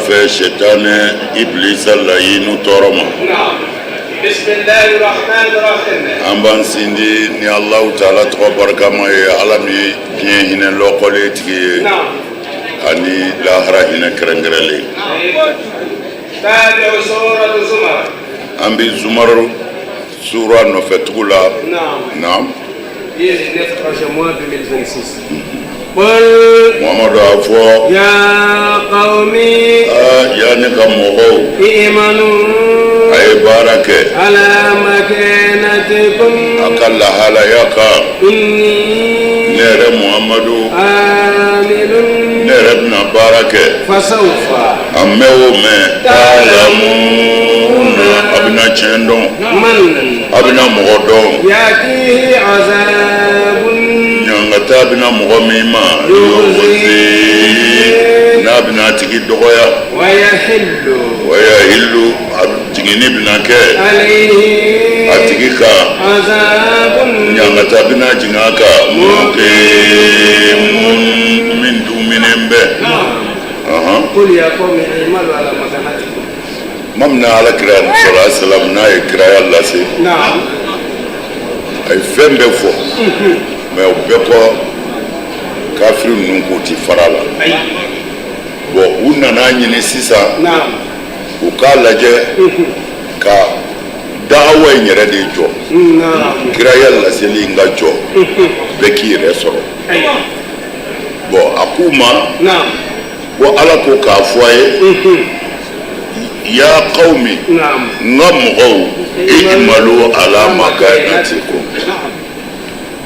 Ala fɛ sɛtanɛ ibilisa layinu tɔɔrɔ ma. An b'an sindi ni Alahu taala tɔgɔ barikama ye, Ala min ye diɲɛ hinɛ lɔkɔlen tigi ye ani lahara hinɛ kɛrɛnkɛrɛnlen. An bɛ Zumaru sura nɔfɛ tugu la. Naam. Muhamadu, a fɔ: ya ne ka mɔgɔw, a ye baara kɛ a ka lahalaya kan. Ne yɛrɛ Muhamadu, ne yɛrɛ bɛna baara kɛ. A mɛn o mɛn, ta'lamuna, a bɛna tiɲɛ dɔn, a bɛna mɔgɔ dɔn. Ɲangata bɛna mɔgɔ min ma, n'a bɛna a tigi dɔgɔya, wayahillu, jiginni bɛna kɛ a tigi kan, ɲangata bɛna jigin a kan, muqimun, min duminen bɛ. Tuma min na Ala kira sallallahu alaihi wasallam n'a ye kiraya lase, a ye fɛn bɛɛ fɔ, mais o bɛɛ kɔ, kafiri ninnu k'u ti fara la. Bon, u nana ɲini sisan u k'a lajɛ ka dawa in yɛrɛ de jɔ, kiraya laseli in ka jɔ, bɛɛ k'i yɛrɛ sɔrɔ. Bon, a k'u ma ko Ala ko k'a fɔ a ye: ya qawmi, n ka mɔgɔw, i'malu ala makanatikum,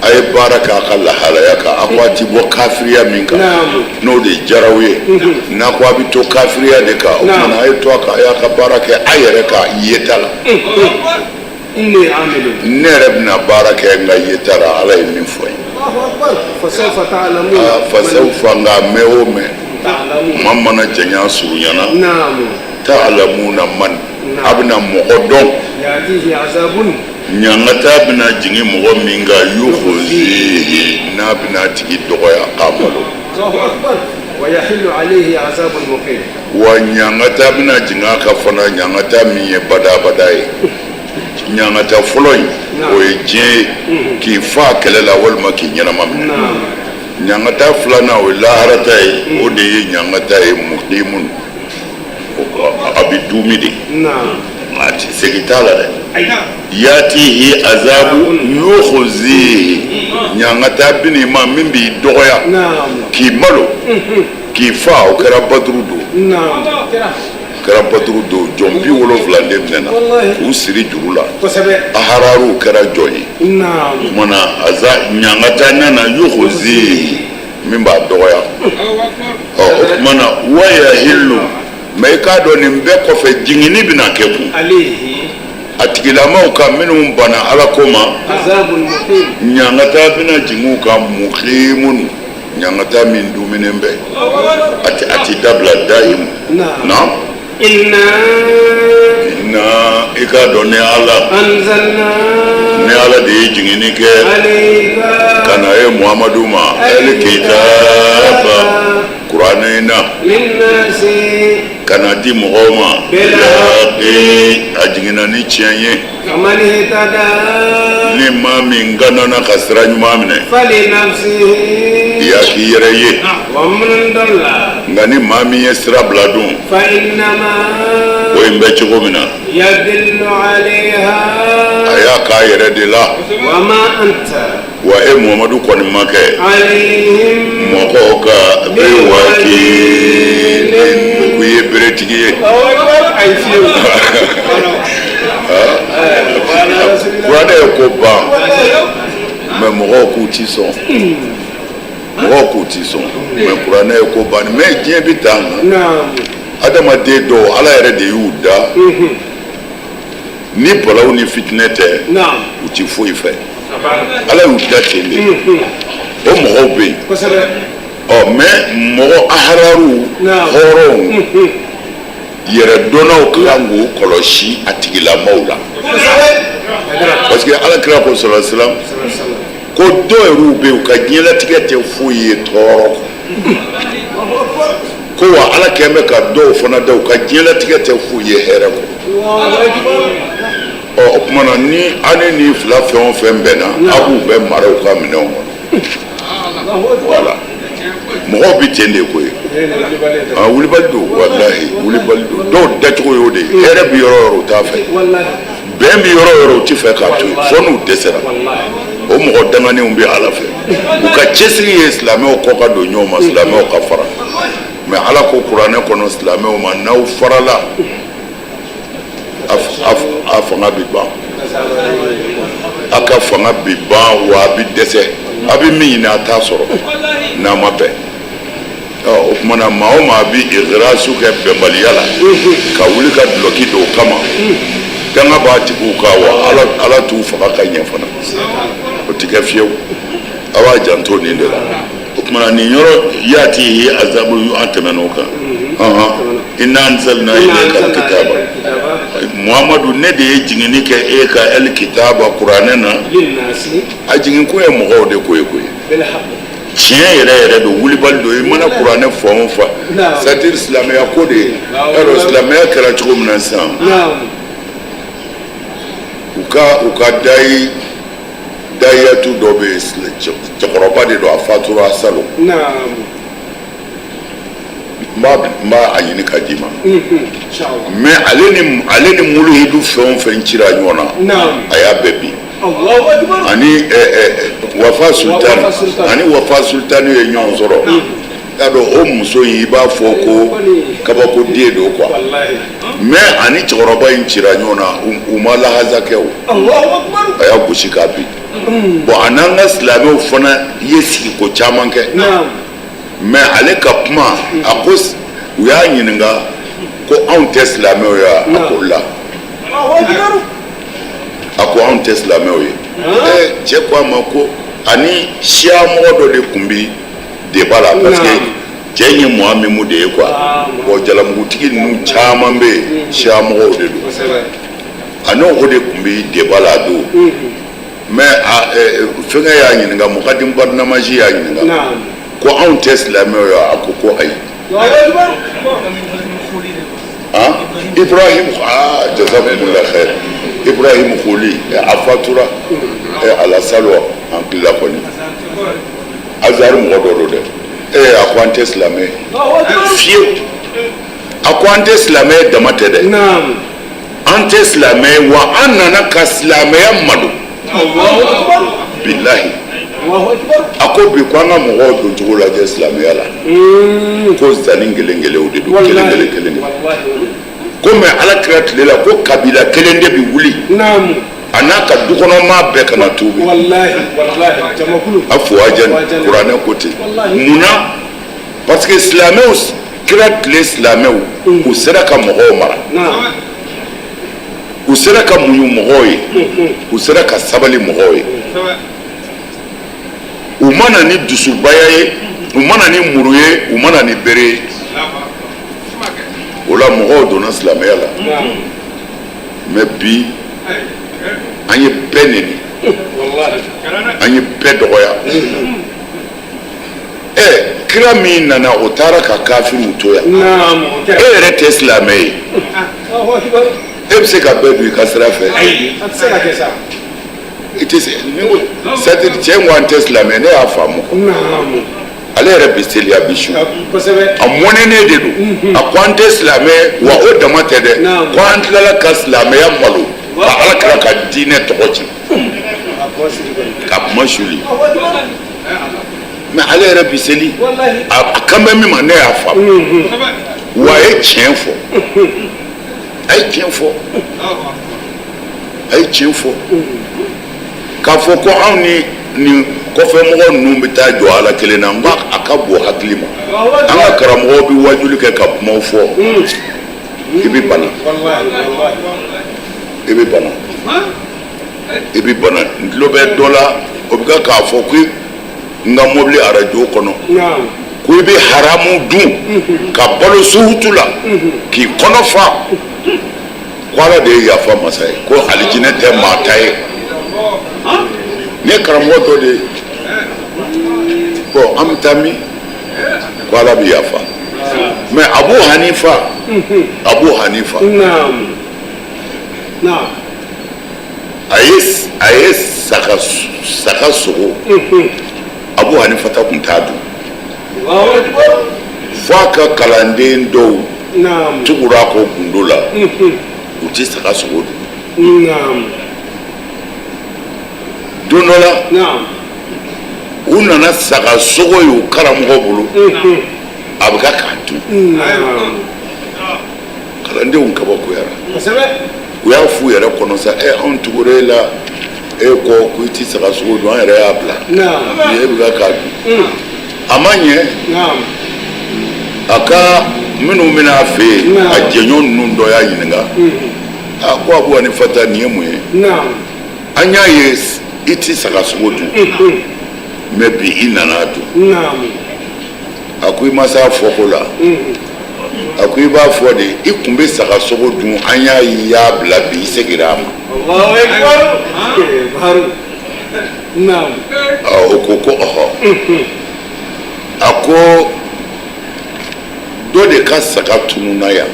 a ye baara k'a ka lahalaya kan. A ko a ti bɔ kafiriya min kan, n'o de diyara aw ye, n'a ko a bɛ to kafiriya de kan, o tuma na a ye to a kan, a y'a ka baara kɛ a yɛrɛ ka yeta la. Ne yɛrɛ bɛna baara kɛ n ka yeta la, Ala ye min fɔ n ye. Fasawfa, nka mɛn o mɛn, kuma mana janya surunyana, ta'lamuna man, a bɛna mɔgɔ dɔn, ɲangata bɛna jigin mɔgɔ min kan, yukhzihi, n'a bɛna a tigi dɔgɔya k'a malo, wa ɲangata bɛna jigin a kan fana, ɲangata min ye badabada ye. Ɲangata fɔlɔ in, o ye diɲɛ ye, k'i fa kɛlɛ la walima k'i ɲɛnama minɛ. Ɲangata filanan, o ye laharata ye, o de ye ɲangata ye muqimun, a bɛ duumi de, a ti segin t'a la dɛ. Yatihi azabu yukhzihi, ɲangata bɛn'i ma min b'i dɔgɔya k'i malo k'i fa. O kɛra Baduru don, kɛra Baduru don, jɔn 70 de minɛna k'u siri juru la, ahararuw kɛra jɔn ye. Tuma na aza ɲangata nana, yukhzihi, min b'a dɔgɔya. Ɔ, o tuma na wayahillu, mais i k'a dɔn nin bɛɛ kɔfɛ, jiginni bɛna kɛ kun a tigilamaw kan minnu banna Ala ko ma, ɲangata bɛna jigin u kan, muqimun, ɲangata min duminen bɛ, a ti dabila, dayimu. Naam. Inna, i k'a dɔn ne Ala, ne Ala de ye jiginni kɛ ka na ye Muhamadu ma, alikitaba, kuranɛ in na, ka na di mɔgɔw ma, a jiginna ni tiɲɛ ye. Ni maa min ganana ka sira ɲuman minɛ, i y'a k'i yɛrɛ ye. Nka ni maa min ye sira bila dun, ko in bɛ cogo min na, a y'a k'a yɛrɛ de la. Wa e Muhamadu kɔni ma kɛ mɔgɔw kan biwakili, k'u ye beretigi ye. Kuranɛ ye ko ban, mais mɔgɔw k'u ti sɔn, mɔgɔw k'u ti sɔn, mais kuranɛ ye ko ban. Mais diɲɛ bɛ tan na, adamaden dɔw, Ala yɛrɛ de y'u da ni balaw ni fitinɛ tɛ, u ti foyi fɛ. Ala y'u da ten de, o mɔgɔw bɛ yen. Ɔ, mais mɔgɔ ahararu, hɔrɔnw, yɛrɛdɔnnaw ka kan k'u kɔlɔsi a tigilamaw la, parce que Ala kira ko sallallahu alaihi wasallam ko dɔw yɛrɛw bɛ yen, u ka diɲɛlatigɛ tɛ foyi ye tɔɔrɔ kɔ. Ko wa Ala kɛn bɛ ka dɔw fana da u ka diɲɛlatigɛ tɛ foyi ye hɛrɛ kɔ. Ɔ o tuma na ni an ni nin fila fɛn o fɛn bɛnna, a b'u bɛɛ mara u ka minɛnw kɔnɔ. Voilà, mɔgɔw bɛ ten de koyi. A wulibali don, walahi wulibali don. Dɔw dacogo y'o de ye. Hɛrɛ bɛ yɔrɔ o yɔrɔ, u t'a fɛ. Bɛn bɛ yɔrɔ o yɔrɔ, u tɛ fɛ k'a to yen fo n'u dɛsɛra. O mɔgɔ danganenw bɛ Ala fɛ. U ka cɛsiri ye silamɛw kɔ ka don ɲɔgɔn ma, silamɛw ka fara. Mais Ala ko kuranɛ kɔnɔ silamɛw ma, n'aw farala, a fanga bɛ ban, a ka fanga bɛ ban, wa a bɛ dɛsɛ. A bɛ min ɲini, a t'a sɔrɔ n'a ma bɛn. O tuma na, maa o maa bɛ igirasu kɛ bɛnbaliya la, ka wuli ka dulɔki don o kama, danga b'a tigiw kan, wa Ala t'u faga ka ɲɛ fana. O tɛ kɛ fiyewu. A b'a janto nin de la. O tuma na, nin yɔrɔ yatihi azabu, an tɛmɛn'o kan. Inna anzalna ilayka alkitaba, Muhamadu, ne de ye jiginni kɛ e kan, el kitaba, kuranɛ na. A jigin kun ye mɔgɔw de ko ye koyi. Tiɲɛ yɛrɛ yɛrɛ don, wulibali don. I mana kuranɛ fan o fan, c'est à dire silamɛya ko de ye. Y'a silamɛya kɛra cogo min na sisan, u ka dayi dayatu dɔ bɛ yen, cɛkɔrɔba de don, a fatura salon. N b'a a ɲini ka d'i ma. Mais ale ni muluhidu fɛn o fɛn cira ɲɔgɔn na, a y'a bɛɛ bin. Ani Wafa Sultan, ani Wafa Sultan ye ɲɔgɔn sɔrɔ. Y'a dɔn, o muso in, i b'a fɔ ko kabakoden don quoi. Mais ani cɛkɔrɔba in cira ɲɔgɔn na, u ma lahaza kɛ. O a y'a gosi k'a bin. Bon, a n'an ka silamɛw fana ye sigiko caman kɛ. Mais ale ka kuma, a ko u y'a ɲininka ko anw tɛ silamɛw ye wa? A ko la, a ko anw tɛ silamɛw ye. Ɛ, cɛ ko a ma ko ani siya mɔgɔ dɔ de tun bi débat la, parce que cɛ in ye Muhamimu de ye quoi. Bon, jalamugutigi ninnu caman bɛ yen, siya mɔgɔw de don. A n'o o de tun bi débat la a don. Mais a fɛnkɛ y'a ɲininka, Mukadim Barnamaji y'a ɲininka ko anw tɛ silamɛw ye, a ko ko ayi. Ah, Ibrahim, ah, jazakumullah khair. Ibrahim Kholi, a fatura ala salwa an tila kɔni. Azhar mɔgɔ dɔ don dɛ. A ko an tɛ silamɛ ye fiyewu. A ko an tɛ silamɛ ye dama tɛ dɛ, an tɛ silamɛ ye, wa an nana ka silamɛya malo. Bilahi, a ko bi ko an ka mɔgɔw don cogo lajɛ silamɛya la, ko zanni kelen kelenw de don, kelen kelen kelen ko. Mais Ala kira tile la, ko kabila kelen de bɛ wuli, a n'a ka dukɔnɔmaa bɛɛ kana tuubi. A fuwajan, kuranɛ ko ten. Munna? Parce que silamɛw, kira tile silamɛw, u sera ka mɔgɔw mara, u sera ka muɲu mɔgɔw ye, u sera ka sabali mɔgɔw ye. U ma na ni dusubaya ye, u ma na ni muru ye, u ma na ni bere ye. O la, mɔgɔw donna silamɛya la. Mais bi, an ye bɛɛ neni, an ye bɛɛ dɔgɔya. Ɛ, kira min nana, o taara ka kafiriw to yan. E yɛrɛ tɛ silamɛ ye, e bɛ se ka bɛɛ don i ka sira fɛ? I tɛ se. Ni ko, c'est à dire, cɛ ko an tɛ silamɛ, ne y'a faamu. Ale yɛrɛ bɛ seli, a bɛ su, a mɔnɛnen de don. A ko an tɛ silamɛ, wa o dama tɛ dɛ, ko an tilala ka silamɛya malo, ka Ala kira ka diinɛ tɔgɔ ci, ka kuma suli. Mais ale yɛrɛ bɛ seli, a kan bɛ min ma, ne y'a faamu. Wa a ye tiɲɛ fɔ, a ye tiɲɛ fɔ, a ye tiɲɛ fɔ k'a fɔ ko anw ni nin kɔfɛmɔgɔ ninnu bɛ taa jɔ Ala kelen na. N ko a ka bon hakili ma. An ka karamɔgɔw bɛ wajuli kɛ ka kumaw fɔ, i bɛ bana, i bɛ bana, i bɛ bana. N tulo bɛ dɔ la, o bɛ kɛ k'a fɔ ko n ka mobili arajo kɔnɔ, ko i bɛ haramu dun ka balo suhutu la k'i kɔnɔ fa, ko Ala de ye yafa masa ye, ko alijinɛ tɛ maa ta ye. Ne ye karamɔgɔ dɔ de ye. Bon, an bɛ taa min? Ko Ala bɛ yafa. Mais Abu Hanifa, Abu Hanifa, a ye saga sogo, Abu Hanifa ta tun t'a dun fo a ka kalanden dɔw tugura a kɔ gundo la, u tɛ saga sogo dun. Don dɔ la, u nana saga sogo ye u karamɔgɔ bolo, a bɛ ka k'a dun. Kalandenw kabakoyara. U y'a f'u yɛrɛ kɔnɔ sa: ɛ, anw tugura e la, e ko ko i ti saga sogo dun, an yɛrɛ y'a bila bi, e bɛ ka k'a dun. A ma ɲɛ, a ka minnu bɛna a fɛ yen, a jɛɲɔgɔn ninnu dɔ y'a ɲininka, a ko: Abu Hanifa ta, nin ye mun ye? An y'a ye i ti saga sogo dun, mais bi i nana a dun. A ko: i ma s'a fɔko la. A ko: i b'a fɔ de, i tun bɛ saga sogo dun, an y'a ye i y'a bila, bi i seginna a ma. O ko ko ɔhɔ. A ko dɔ de ka saga tununna yan.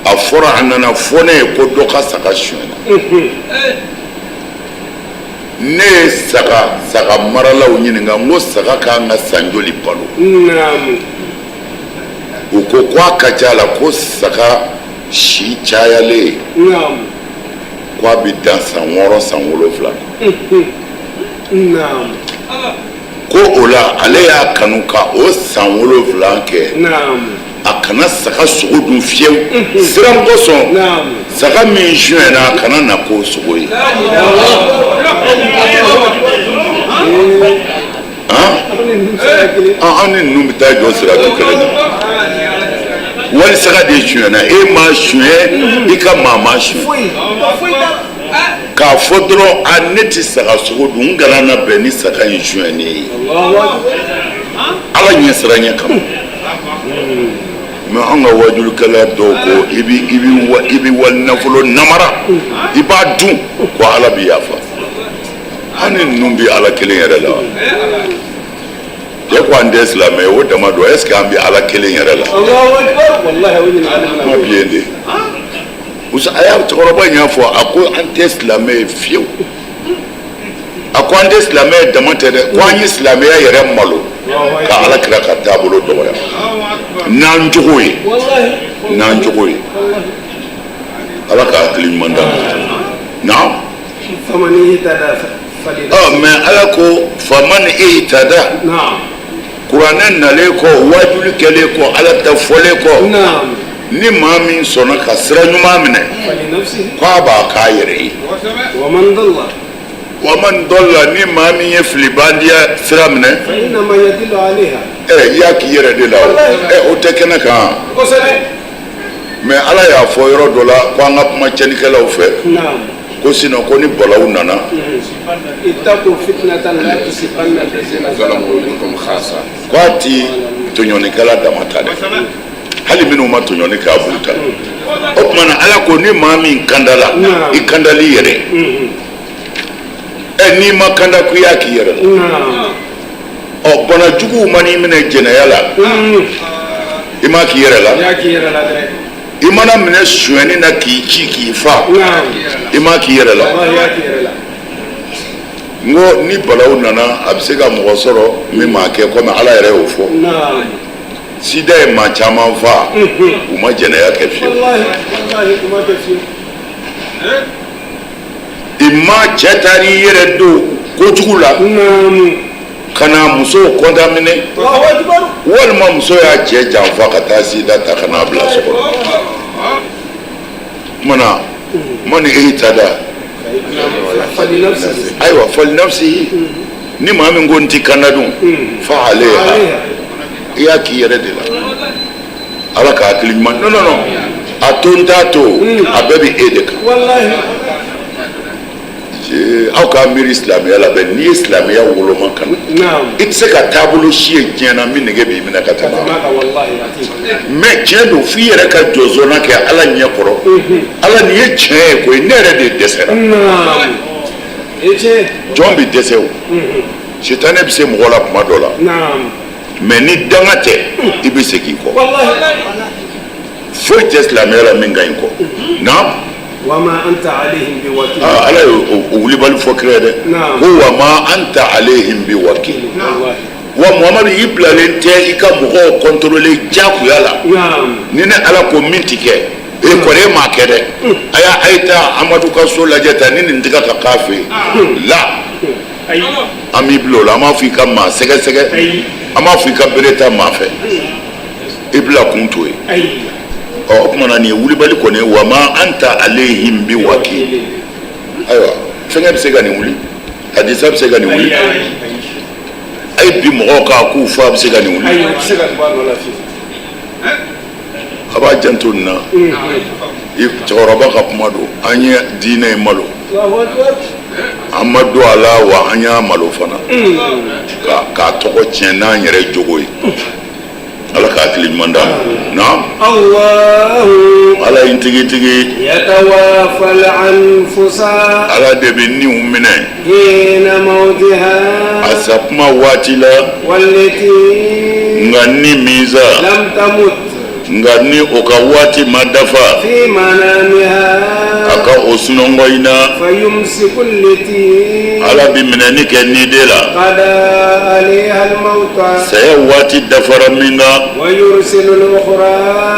A fɔra, a nana fɔ ne ye ko dɔ ka saga sonyɛna. Ne ye saga maralaw ɲininka, n ko saga kan ka san joli balo? U ko ko a ka ca la, ko saga si cayalen, ko a bɛ dan san 6, san 7. Ko o la, ale y'a kanu ka o san 7 kɛ, a kana saga sogo dun fiyewu, siran kosɔn, saga min sonyɛna, a kana na k'o sogo ye. An ni ninnu bɛ taa jɔ siratu kelen na. Wali saga de sonyɛna, e ma sonyɛ, i ka maa ma sonyɛ, k'a fɔ dɔrɔn: a, ne tɛ saga sogo dun, n kana na bɛn ni saga in sonyɛnen ye, Ala ɲɛ siranɲɛ kama. Mais an ka wajulikɛla dɔw ko i bɛ wali nafolo namara, i b'a dun, ko Ala bɛ yafa. An ni ninnu bɛ Ala kelen yɛrɛ la wa? Cɛ ko an tɛ silamɛ ye, o dama don. Est ce que an bɛ Ala kelen yɛrɛ la? Kuma bi yen de. A y'a cɛkɔrɔba in y'a fɔ, a ko an tɛ silamɛ ye fiyewu. A ko an tɛ silamɛ ye dama tɛ dɛ, ko an ye silamɛya yɛrɛ malo ka Ala kira ka taabolo dɔgɔya n'an jogo ye, n'an jogo ye. Ala ka hakili ɲuman d'an ma. Naam. Ɔ, mais Ala ko: faman ihtada. Kuranɛ nalen kɔ, wajuli kɛlen kɔ, Ala ta fɔlen kɔ, ni maa min sɔnna ka sira ɲuman minɛ, k'a b'a k'a yɛrɛ ye. Wa man dɔlla, ni maa min ye filibandiya sira minɛ, ɛ, i y'a k'i yɛrɛ de la. O, ɛ, o tɛ kɛnɛ kan. Mais Ala y'a fɔ yɔrɔ dɔ la ko an ka kuma cɛnnikɛlaw fɛ, ko sinon ko ni balawu nana, ko a ti tɔɲɔnikɛla dama ta dɛ, hali minnu ma tɔɲɔni kɛ, a b'u ta. O tuma na, Ala ko ni maa min kandala, i kandali yɛrɛ. Ɛ, n'i ma kanda, ko i y'a k'i yɛrɛ la. Ɔ, bana juguw man'i minɛ jɛnɛya la, i m'a k'i yɛrɛ la. I mana minɛ sonyɛni na k'i ci k'i fa, i m'a k'i yɛrɛ la. N ko ni balawu nana, a bɛ se ka mɔgɔ sɔrɔ min m'a kɛ, komi Ala yɛrɛ y'o fɔ. Sida ye maa caman fa, u ma jɛnɛya kɛ fiyewu. I ma cɛ taar'i yɛrɛ don kojugu la ka na muso contaminer, walima muso y'a cɛ janfa ka taa sida ta ka n'a bila so kɔnɔ. Kumana man ihtada, ayiwa, falinafsihi. Ni maa min ko n ti kanda dun, fa alayha, i y'a k'i yɛrɛ de la. Ala ka hakili ɲuman. Non, non, non, a to n t'a to, a bɛɛ bɛ e de kan. Aw k'a miiri silamɛya la bɛ. N'i ye silamɛya woloma ka na, i tɛ se ka taabolo si ye diɲɛ na min nege b'i minɛ ka tɛmɛ. Mais tiɲɛ don, f'i yɛrɛ ka jɔzɔnna kɛ Ala ɲɛ kɔrɔ. Ala, nin ye tiɲɛ ye koyi, ne yɛrɛ de dɛsɛra. Jɔn bɛ dɛsɛ o, sitanɛ bɛ se mɔgɔ la kuma dɔ la, mais ni danga tɛ. i bɛ segin i kɔ. Foyi tɛ silamɛya la min ka ɲi kɔ. Naam. Wama anta alayhim bi wakil. Aa, Ala ye o wulibali fɔ kira ye dɛ. Naam. Ko wama anta alayhim bi wakil. Wa Muhamadu, i bilalen tɛ i ka mɔgɔw contrôler diyagoya la. Ni ne Ala ko min ti kɛ, e kɔni e m'a kɛ dɛ. A y'a, a ye taa Amadu ka so lajɛ ta ni nin tɛ ka k'a fɛ yen la. An b'i bila o la, an b'a fɔ i ka maa sɛgɛsɛgɛ, an b'a fɔ i ka bere ta maa fɛ, i bila kun t'o ye. Ɔ, o tuma na nin ye wulibali kɔni ye, wama anta alayhim bi wakil. Ayiwa, fɛnkɛ bɛ se ka nin wuli, hadisa bɛ se ka nin wuli, a ye bi mɔgɔw kan k'u fa bɛ se ka nin wuli. Ayi, o tɛ se ka bɔ a nɔ la fiyewu. A b'a janto nin na, i cɛkɔrɔba ka kuma don, an ye diinɛ in malo, an ma don a la, wa an y'a malo fana k'a tɔgɔ tiɲɛ n'an yɛrɛ jogo ye. Ala ka hakili ɲuman d'an ma. Naam. Allahu. Ala in tigitigi. Yatawafal anfusa. Ala de bɛ niw minɛ. Hina mawtiha. A sa kuma waati la. Wallati. Nka ni min sa. Lam tamut. Nka ni o ka waati ma dafa. Fi manamiha. A ka o sunɔgɔ in na. Fayumsiku allati. Ala bɛ minɛni kɛ ni de la. Qada alayha al-mawta. Saya waati dafara min na. Wa yursilu al-ukhra.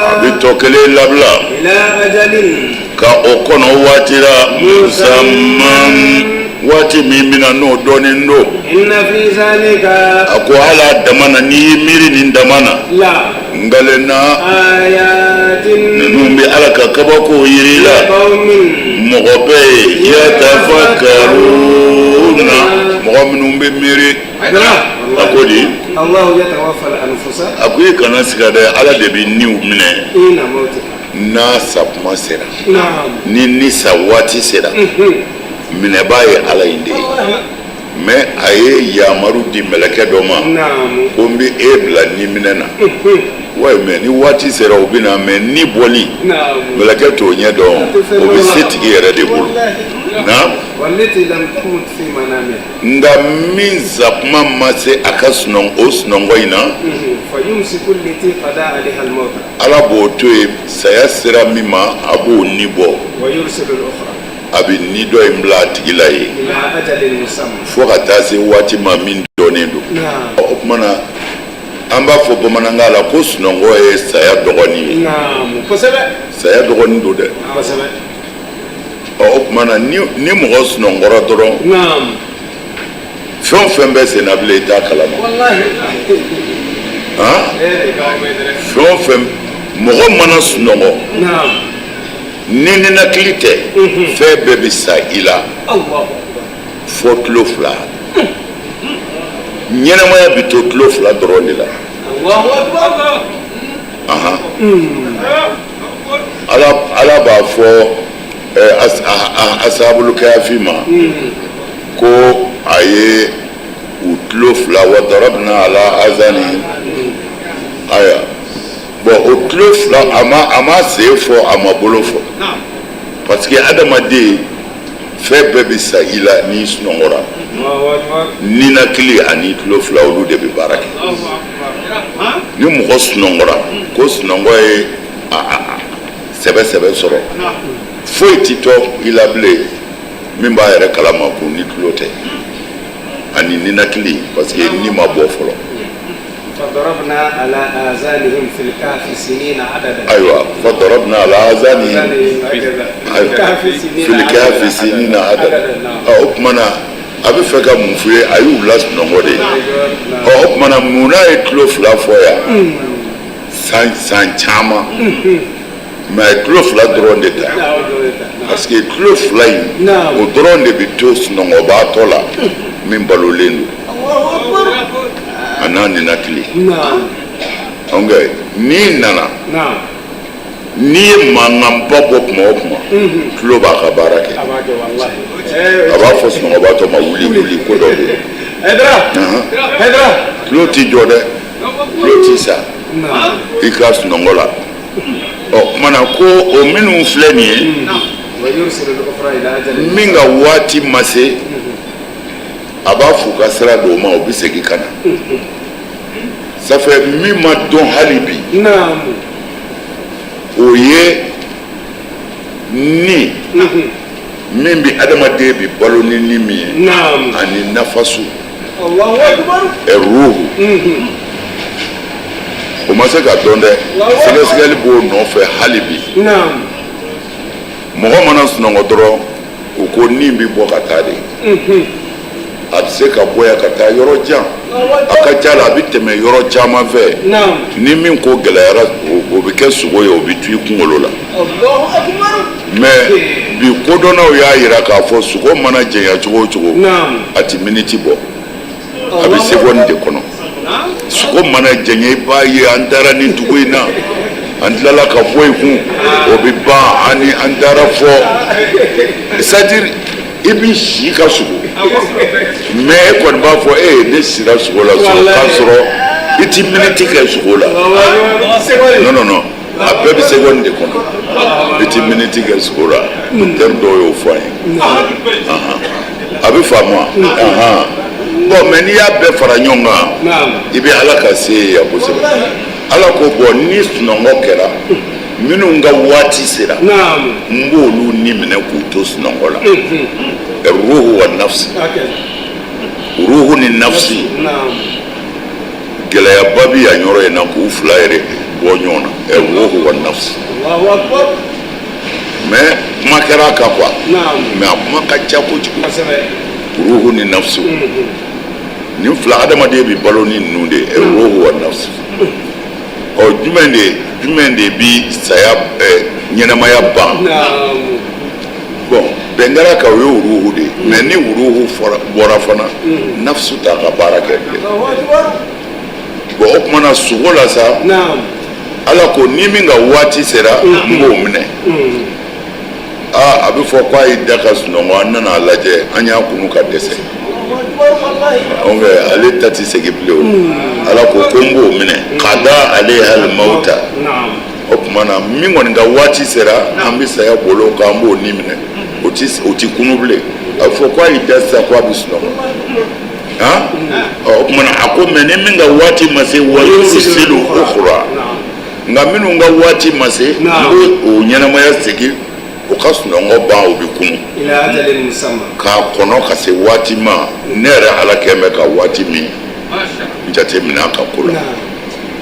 A bɛ tɔ kelen labila. Ila ajalin. Ka o kɔnɔ waati la. Musamman, waati min bɛna n'o dɔnnen don. Inna fi zalika. A ko ala dama na, n'i y'i miiri nin dama na. La. Ngalen na. Ayatin. Ninnu bɛ Ala ka kabako yir'i la. Qawmin. Mɔgɔ bɛ yen, yatafakkaruna, mɔgɔ minnu bɛ miiri. A ko di. Allahu yatawaffa al-anfusa. A ko i kana siga dɛ, Ala de bɛ niw minɛ. Hina mawtiha. N'a sa kuma sera. Naam. Ni ni sa waati sera. Minɛbaa ye Ala in de ye. Mais a ye yamaru di mɛlɛkɛ dɔ ma. Naam. Ko n bɛ e bila ni minɛ na. Wayi, mais ni waati sera o bɛ na, mais ni bɔli. Naam. Mɛlɛkɛ t'o ɲɛ dɔn, o bɛ se tigi yɛrɛ de bolo. Naam. Wallati lam tamut fi manamiha. Nka min sa kuma ma se a ka sunɔgɔ o sunɔgɔ in na. Fayumsiku allati qada alayha al-mawta. Ala b'o to yen, saya sera min ma, a b'o ni bɔ. Wa yursilu al-ukhra. A bɛ ni dɔ in bila a tigi la yen. Ila ajalin musamma. Fo ka taa se waati ma min dɔnnen don. Naam. O tuma na an b'a fɔ bamanankan la ko sunɔgɔ ye saya dɔgɔnin ye. Naam, kosɛbɛ. Saya dɔgɔnin don dɛ. Kosɛbɛ. Ɔ, o tuma na ni mɔgɔ sunɔgɔra dɔrɔn. Naam. Fɛn o fɛn bɛ sen na bilen, i t'a kalama. Wallahi. Han? Fɛn o fɛn, mɔgɔ mana sunɔgɔ. Naam. Ni ninakili tɛ, fɛn bɛɛ bɛ sa i la. Allahu akbar. Fo tulo fila. Ɲɛnamaya bɛ to tulo fila dɔrɔn de la. Allahu akbar. Ahan. Ala b'a fɔ asabulu kafi ma ko a ye u tulo fila, wa darabna ala azani. Ayiwa, bon, o tulo fila, a ma sen fɔ, a ma bolo fɔ, parce que adamaden fɛn bɛɛ bɛ sa i la n'i sunɔgɔra. Allahu akbar. Ninakili ani tulo fila, olu de bɛ baara kɛ. Ni mɔgɔ sunɔgɔra, ko sunɔgɔ ye a sɛbɛ sɛbɛ sɔrɔ, foyi ti to i la bilen min b'a yɛrɛ kalama ko ni tulo tɛ ani ninakili, parce que ni ma bɔ fɔlɔ. فضربنا على آذانهم في الكهف سنين عددا. Ayiwa, fadarabna ala azanihim في fil kahfi sinina adada. Ɔ, o tuma na a bɛ fɛ ka mun f'u ye? A y'u lasunɔgɔ de. Ɔ, o tuma na mun n'a ye tulo fila fɔ yan san san caman, mais a ye tulo fila dɔrɔn de ta, parce que tulo fila in, o dɔrɔn de bɛ to sunɔgɔbaatɔ la min balolen don, a n'a ninakili. Donc n'i nana, n'i ye mankanba bɔ kuma o kuma, tulo b'a ka baara kɛ. A b'a fɔ sunɔgɔbaatɔ ma: wuli, wuli, ko dɔ bɛ yen. Tulo t'i jɔ dɛ, tulo t'i sa i ka sunɔgɔ la. Ɔ, kumana ko o minnu filɛ nin ye, min ka waati ma se, a b'a f'u ka sira don o ma, o bɛ segin ka na. Ça fait min ma dɔn hali bi, o ye ni min bɛ adamaden bɛ balo ni ni min ye ani nafasu, ruhu, o ma se ka dɔn dɛ. Sɛgɛsɛgɛli b'o nɔfɛ hali bi. Mɔgɔ mana sunɔgɔ dɔrɔn, u ko ni bɛ bɔ ka taa de. A bɛ se ka bɔ yan ka taa yɔrɔ jan, a ka ca la a bɛ tɛmɛ yɔrɔ caman fɛ. Ni min ko gɛlɛyara, o bɛ kɛ sugo ye, o bɛ to i kunkolo la. Mais bi kodɔnnaw y'a jira k'a fɔ sugo mana janya cogo o cogo, a tɛ miniti bɔ, a bɛ seconde de kɔnɔ. Sugo mana janya, i b'a ye an taara nin dugu in na, an tilala ka bɔ yen kun, o bɛ ban ani an taara fɔ. C'est à dire i b'i si ka sugo, mais e kɔni b'a fɔ e ne sira sugo la sugo, k'a sɔrɔ i ti miniti kɛ sugo la. Non, non, non, a bɛɛ bɛ seconde de kɔnɔ, i ti miniti kɛ sugo la. Docteur dɔw y'o fɔ an ye, a bɛ faamu wa? Bon, mais n'i y'a bɛɛ fara ɲɔgɔn kan, i bɛ Ala ka se ye yan kosɛbɛ. Ala ko bon, ni sunɔgɔ kɛra, minnu ka waati sera, n b'olu ni minɛ k'u to sunɔgɔ la. Ruhu wa nafsi, ruhu ni nafsi, gɛlɛyaba bɛ yan yɔrɔ in na k'u fila yɛrɛ bɔ ɲɔgɔn na, ruhu wa nafsi. Mais kuma kɛra a kan quoi, mais a kuma ka ca kojugu. Ruhu ni nafsi, nin fila, adamaden bɛ balo ni ninnu de ye, ruhu wa nafsi. Ɔ, jumɛn de bi saya ɲɛnamaya ban? Bon, bɛn kɛra kan, o ye ruhu de ye. Mais ni ruhu bɔra fana, nafsu t'a ka baara kɛ bilen. Bon, o tuma na sugo la sa, Ala ko ni min ka waati sera, n b'o minɛ. Aa, a bɛ fɔ k'a y'i da ka sunɔgɔ, an nana a lajɛ, an y'a kunu ka dɛsɛ. Donc ale ta tɛ segin bilen. O Ala ko ko n b'o minɛ qada alayha al-mauta. O tuma na min kɔni ka waati sera, an bɛ saya bolo kan, an b'o ni minɛ, o ti kunu bilen. A bɛ fɔ k'a y'i da sisan k'a bɛ sunɔgɔ. Han, ɔ, o tuma na a ko mais ni min ka waati ma se, wa yursilu ukhra, nka minnu ka waati ma se, n b'o o ɲɛnamaya segin, o ka sunɔgɔ ban, o bɛ kunu k'a kɔnɔ ka se waati ma ne yɛrɛ Ala kɛn bɛ ka waati min jate minɛ a ka ko la.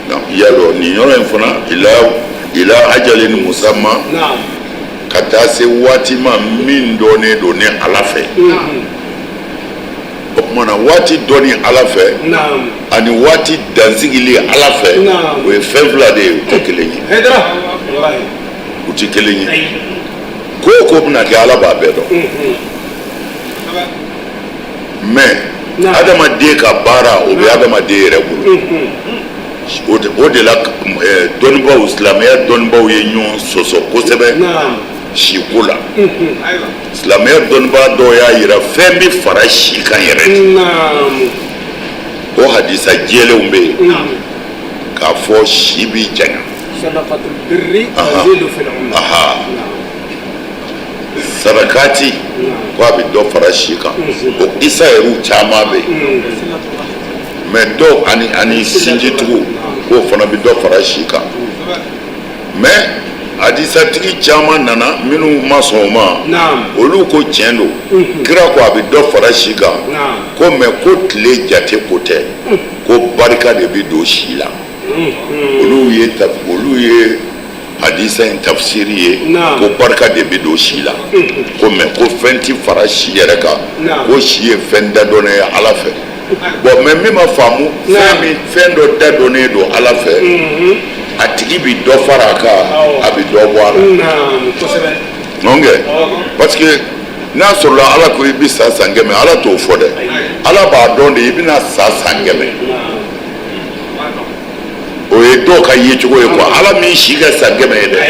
I y'a dɔn, nin yɔrɔ in fana, ila ajalin musamma, ka taa se waati ma min dɔnnen don ne Ala fɛ. O tuma na waati dɔnni Ala fɛ ani waati dansigili Ala fɛ, o ye fɛn fila de ye, u tɛ kelen ye, u tɛ kelen ye. Ko o ko bɛna kɛ, Ala b'a bɛɛ dɔn. Mais adamaden ka baara, o bɛ adamaden yɛrɛ bolo. O de la dɔnnibaw, silamɛya dɔnnibaw ye ɲɔgɔn sɔsɔ kosɛbɛ siko la. Silamɛya dɔnnibaa dɔw y'a yira fɛn bɛ fara si kan yɛrɛ de. O hadisa jɛlenw bɛ yen k'a fɔ si bɛ janya. Sarakati ko a bɛ dɔ fara si kan, o kisa yɛrɛw caman bɛ yen. Mais dɔw ani sinjitugu, k'o fana bɛ dɔ fara si kan. Mais hadisatigi caman nana minnu ma sɔn o ma, olu ko tiɲɛ don, kira ko a bɛ dɔ fara si kan ko, mais ko tile jate ko tɛ, ko barika de bɛ don si la. Olu ye hadisa in tafsiri ye ko barika de bɛ don si la, ko mais ko fɛn ti fara si yɛrɛ kan, ko si ye fɛn dadɔnnen ye Ala fɛ. Bon, mais min ma faamu, fɛn min, fɛn dɔ dadɔnnen don Ala fɛ, a tigi bi dɔ fara a kan, a bɛ dɔ bɔ a la. Non kɛ, parce que n'a sɔrɔla Ala ko i bɛ sa san 100, Ala t'o fɔ dɛ. Ala b'a dɔn de i bɛna sa san 100. O ye dɔw ka yecogo ye quoi. Ala min si kɛ san 100 ye dɛ,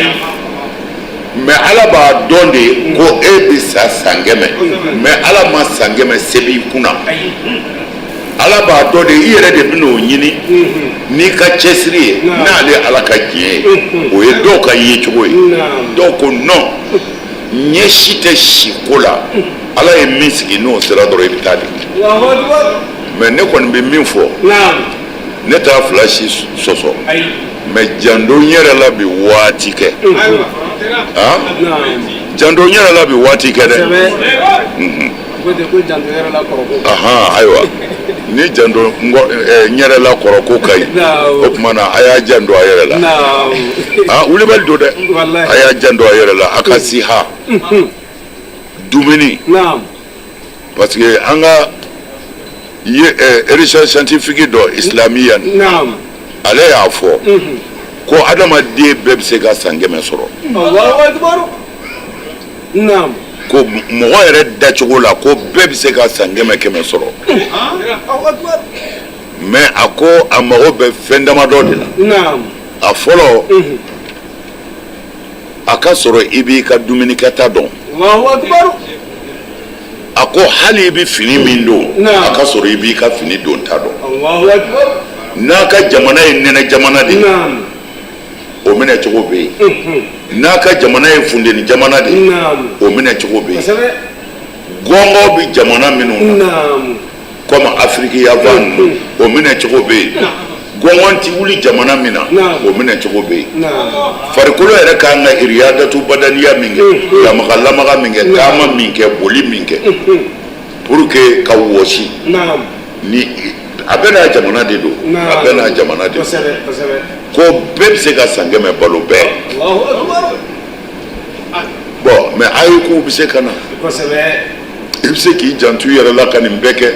mais Ala b'a dɔn de ko e bɛ sa san 100, mais Ala ma san 100 sɛbɛn i kunna. Ala b'a dɔn de, i yɛrɛ de bɛn'o ɲini n'i ka cɛsiri ye, n'ale Ala ka diɲɛ ye. O ye dɔw ka yecogo ye. Dɔw ko non, ɲɛ si tɛ si ko la, Ala ye min sigi, n'o sera dɔrɔn i bɛ taa de. Mais ne kɔni bɛ min fɔ, Ne t'a fila si sɔsɔ, mais janto n yɛrɛ la bi waati kɛ. Janto n yɛrɛ la bi waati kɛ dɛ. Ahan, ayiwa, ni janto n yɛrɛ la kɔrɔ ko ka ɲi, o tuma na a y'a janto a yɛrɛ la. Ah, wulibali don dɛ. A y'a janto a yɛrɛ la, a ka siha dumuni, parce que an ka ye recherche scientifique dɔ islamiya, ale y'a fɔ ko adamaden bɛɛ bɛ se ka san 100 sɔrɔ. Ko mɔgɔ yɛrɛ dacogo la, ko bɛɛ bɛ se ka san kɛmɛ kɛmɛ sɔrɔ, mais a ko a mago bɛ fɛn damadɔ de la. A fɔlɔ, a ka sɔrɔ i b'i ka dumunikɛta dɔn. A ko hali i bɛ fini min don, a ka sɔrɔ i b'i ka fini donta dɔn. N'a ka jamana ye nɛnɛ jamana de ye, o minɛ cogo bɛ yen. N'a ka jamana ye funteni jamana de ye, o minɛ cogo bɛ yen. Gɔngɔn bɛ jamana minnu na, comme Afiriki yanfan ninnu, o minɛ cogo bɛ yen. Gɔngɔn ti wuli jamana min na, o minɛ cogo bɛ yen. Farikolo yɛrɛ ka kan ka iriyadatu badaniya min kɛ, lamaga lamaga min kɛ, taama min kɛ, boli min kɛ pour que ka wɔsi, ni a bɛɛ n'a jamana de don, a bɛɛ n'a jamana de don. Ko bɛɛ bɛ se ka san 100 balo bɛɛ. Bon, mais a ye kow bɛ se ka na, i bɛ se k'i janto i yɛrɛ la ka nin bɛɛ kɛ.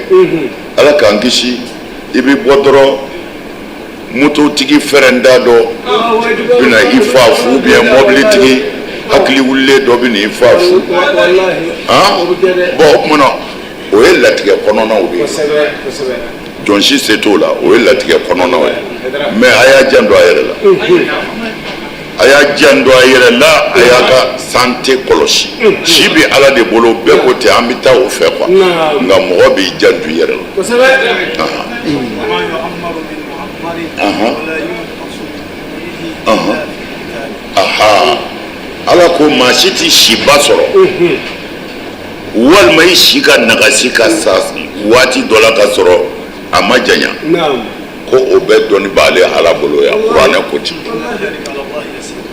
Ala k'an kisi, i bɛ bɔ dɔrɔn, mototigi fɛrɛnda dɔ bɛna i fa fu, ou bien mɔbilitigi hakili wulilen dɔ bɛ na i fa fu. Han, bon, o tuma na o ye latigɛ kɔnɔnaw de ye, jɔn si se t'o la, o ye latigɛ kɔnɔnaw ye. Mais a y'a janto a yɛrɛ la, a y'a janto a yɛrɛ la, a y'a ka santé kɔlɔsi. Si bɛ Ala de bolo, bɛɛ ko ten, an bɛ taa o fɛ quoi, nka mɔgɔ b'i janto i yɛrɛ la. Aha, Ala ko maa si tɛ siba sɔrɔ, walima i si ka nagasi ka sa waati dɔ la ka sɔrɔ a ma janya, ko o bɛɛ dɔnni b'ale Ala bolo yan. Kuranɛ ko ten,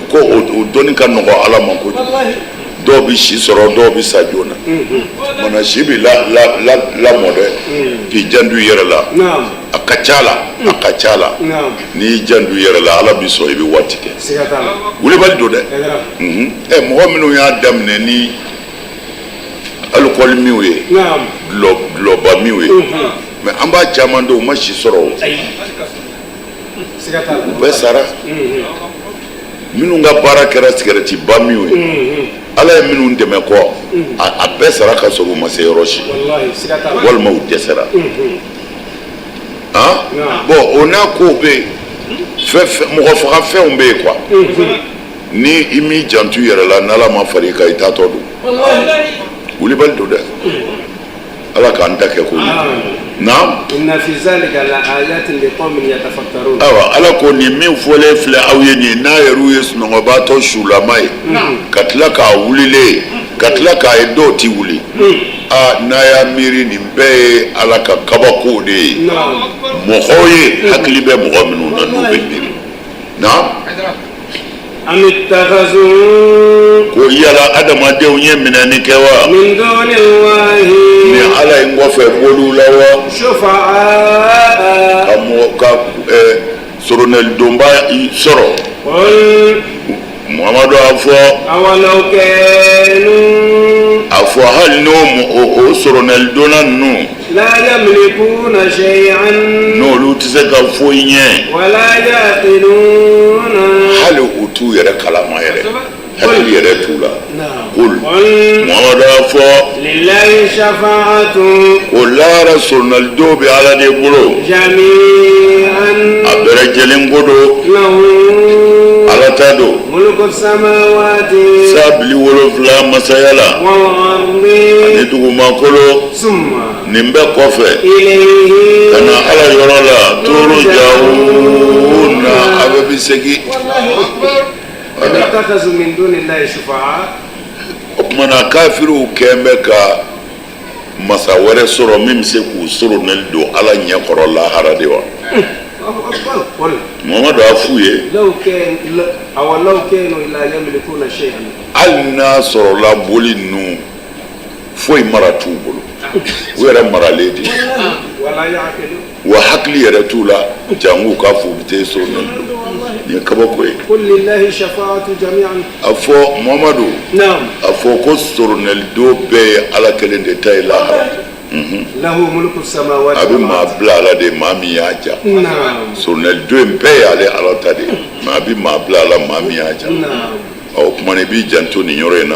ko o dɔnni ka nɔgɔ Ala ma kojugu. Dɔw bɛ si sɔrɔ, dɔw bɛ sa joona. Mana si bɛ lamɔ dɛ, k'i janto i yɛrɛ la. A ka ca la, a ka ca la, n'i y'i janto i yɛrɛ la, Ala b'i sɔn, i bɛ waati kɛ. Wulibali don dɛ. Ɛ, mɔgɔ minnu y'a daminɛ ni alikɔli minw ye, dulɔba minw ye, mais an b'a caman dɔn, u ma si sɔrɔ, o u bɛɛ sara. Minnu ka baara kɛra sigɛrɛtiba minw ye, Ala ye minnu dɛmɛ kɔ, a bɛɛ sara ka sɔrɔ u ma se yɔrɔ si, walima u dɛsɛra. Han, bon, o n'a kow bɛ yen, mɔgɔ faga fɛnw bɛ yen quoi. Ni i m'i janto i yɛrɛ la, n'Ala ma far'i kan, i taatɔ don. Wulibali don dɛ. Ala k'an ta kɛ ko ye. Naam. Inna fi zalika la ayatin li qaumin yatafakkarun. Ayiwa, Ala ko nin min fɔlen filɛ aw ye nin, n'a yɛrɛw ye sunɔgɔbaatɔ sulama ye, ka tila k'a wulilen ye, ka tila k'a ye dɔw ti wuli, aa, n'a y'a miiri, nin bɛɛ ye Ala ka kabakow de ye mɔgɔw ye, hakili bɛ mɔgɔ minnu na, n'u bɛ miiri. Naam. Am ittakhadhu. Ko yala adamadenw ye minɛni kɛ wa? Min dunillahi. Ni Ala in kɔfɛ boliw la wa? Shufa'a. Ka mɔgɔ ka soronalidonba sɔrɔ. Qul. Muhamadu, a fɔ. Awalaw kanu. A fɔ hali n'o o soronalidonna ninnu. La yamlikuna shay'an. N'olu tɛ se ka foyi ɲɛ. Wala yaqiluna. Hali u t'u yɛrɛ kalama yɛrɛ, hakili yɛrɛ t'u la. Qul, Muhamadu, a fɔ. Lillahi shafa'atu. Ko lahara soronalidon bɛ Ala de bolo. Jami'an. A bɛɛ lajɛlen ko don. Lahu. Ala ta don. Mulku samawati. San 70 masaya la. Wal ardi. Ani dugumakolo. Summa. Nin bɛɛ kɔfɛ. Ilayhi. Ka na Ala yɔrɔ la. Turja'una, a bɛɛ bɛ segin. Am ittakhadhu min dunillahi shufa'a. O tuma na kafiriw kɛn bɛ ka masa wɛrɛ sɔrɔ min bɛ se k'u soronali don Ala ɲɛkɔrɔ lahara de wa? Muhamadu a f'u ye hali n'a sɔrɔla boli ninnu foyi mara t'u bolo, u yɛrɛ maralen de, wa hakili yɛrɛ t'u la, jango k'a fɔ u bɛ taa soronali don. Nin ye kabako ye. A fɔ Muhamadu, a fɔ ko soronali don bɛɛ ye Ala kelen de ta ye lahara. A bɛ maa bila a la de, maa min y'a ja. Soronali don in bɛɛ y'ale Ala ta de ye, mais a bɛ maa bila a la, maa min y'a ja. Ɔ, o tuma na i b'i janto nin yɔrɔ in na.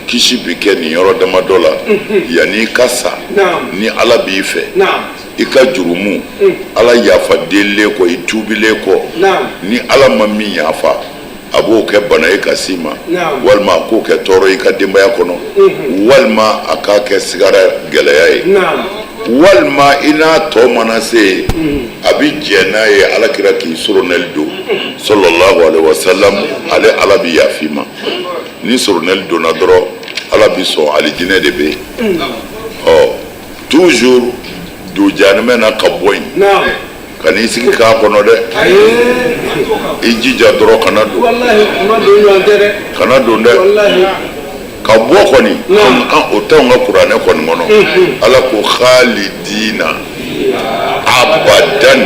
Kisi bi kɛ nin yɔrɔ damadɔ la yanni i ka sa. Ni Ala b'i fɛ, i ka jurumu, Ala yafa delilen kɔ, i tuubilen kɔ, ni Ala ma min yafa, a b'o kɛ bana ye ka s'i ma, walima a k'o kɛ tɔɔrɔ i ka denbaya kɔnɔ, walima a k'a kɛ sigara gɛlɛya ye, walima i n'a tɔ mana se yen, a bɛ jɛn n'a ye Ala kira k'i soronɛli don, sallallahu alaihi wasallam, ale Ala bɛ yaf'i ma. Ni soronɛli donna dɔrɔn, Ala bɛ sɔn, alijinɛ de bɛ yen. Ɔ, toujours don jahanamɛ na ka bɔ yen ka n'i sigi k'a kɔnɔ dɛ, i jija dɔrɔn kana don, kana don dɛ. Ka bɔ kɔni, o t'anw ka kuranɛ kɔni kɔnɔ. Ala ko khalidina abadan,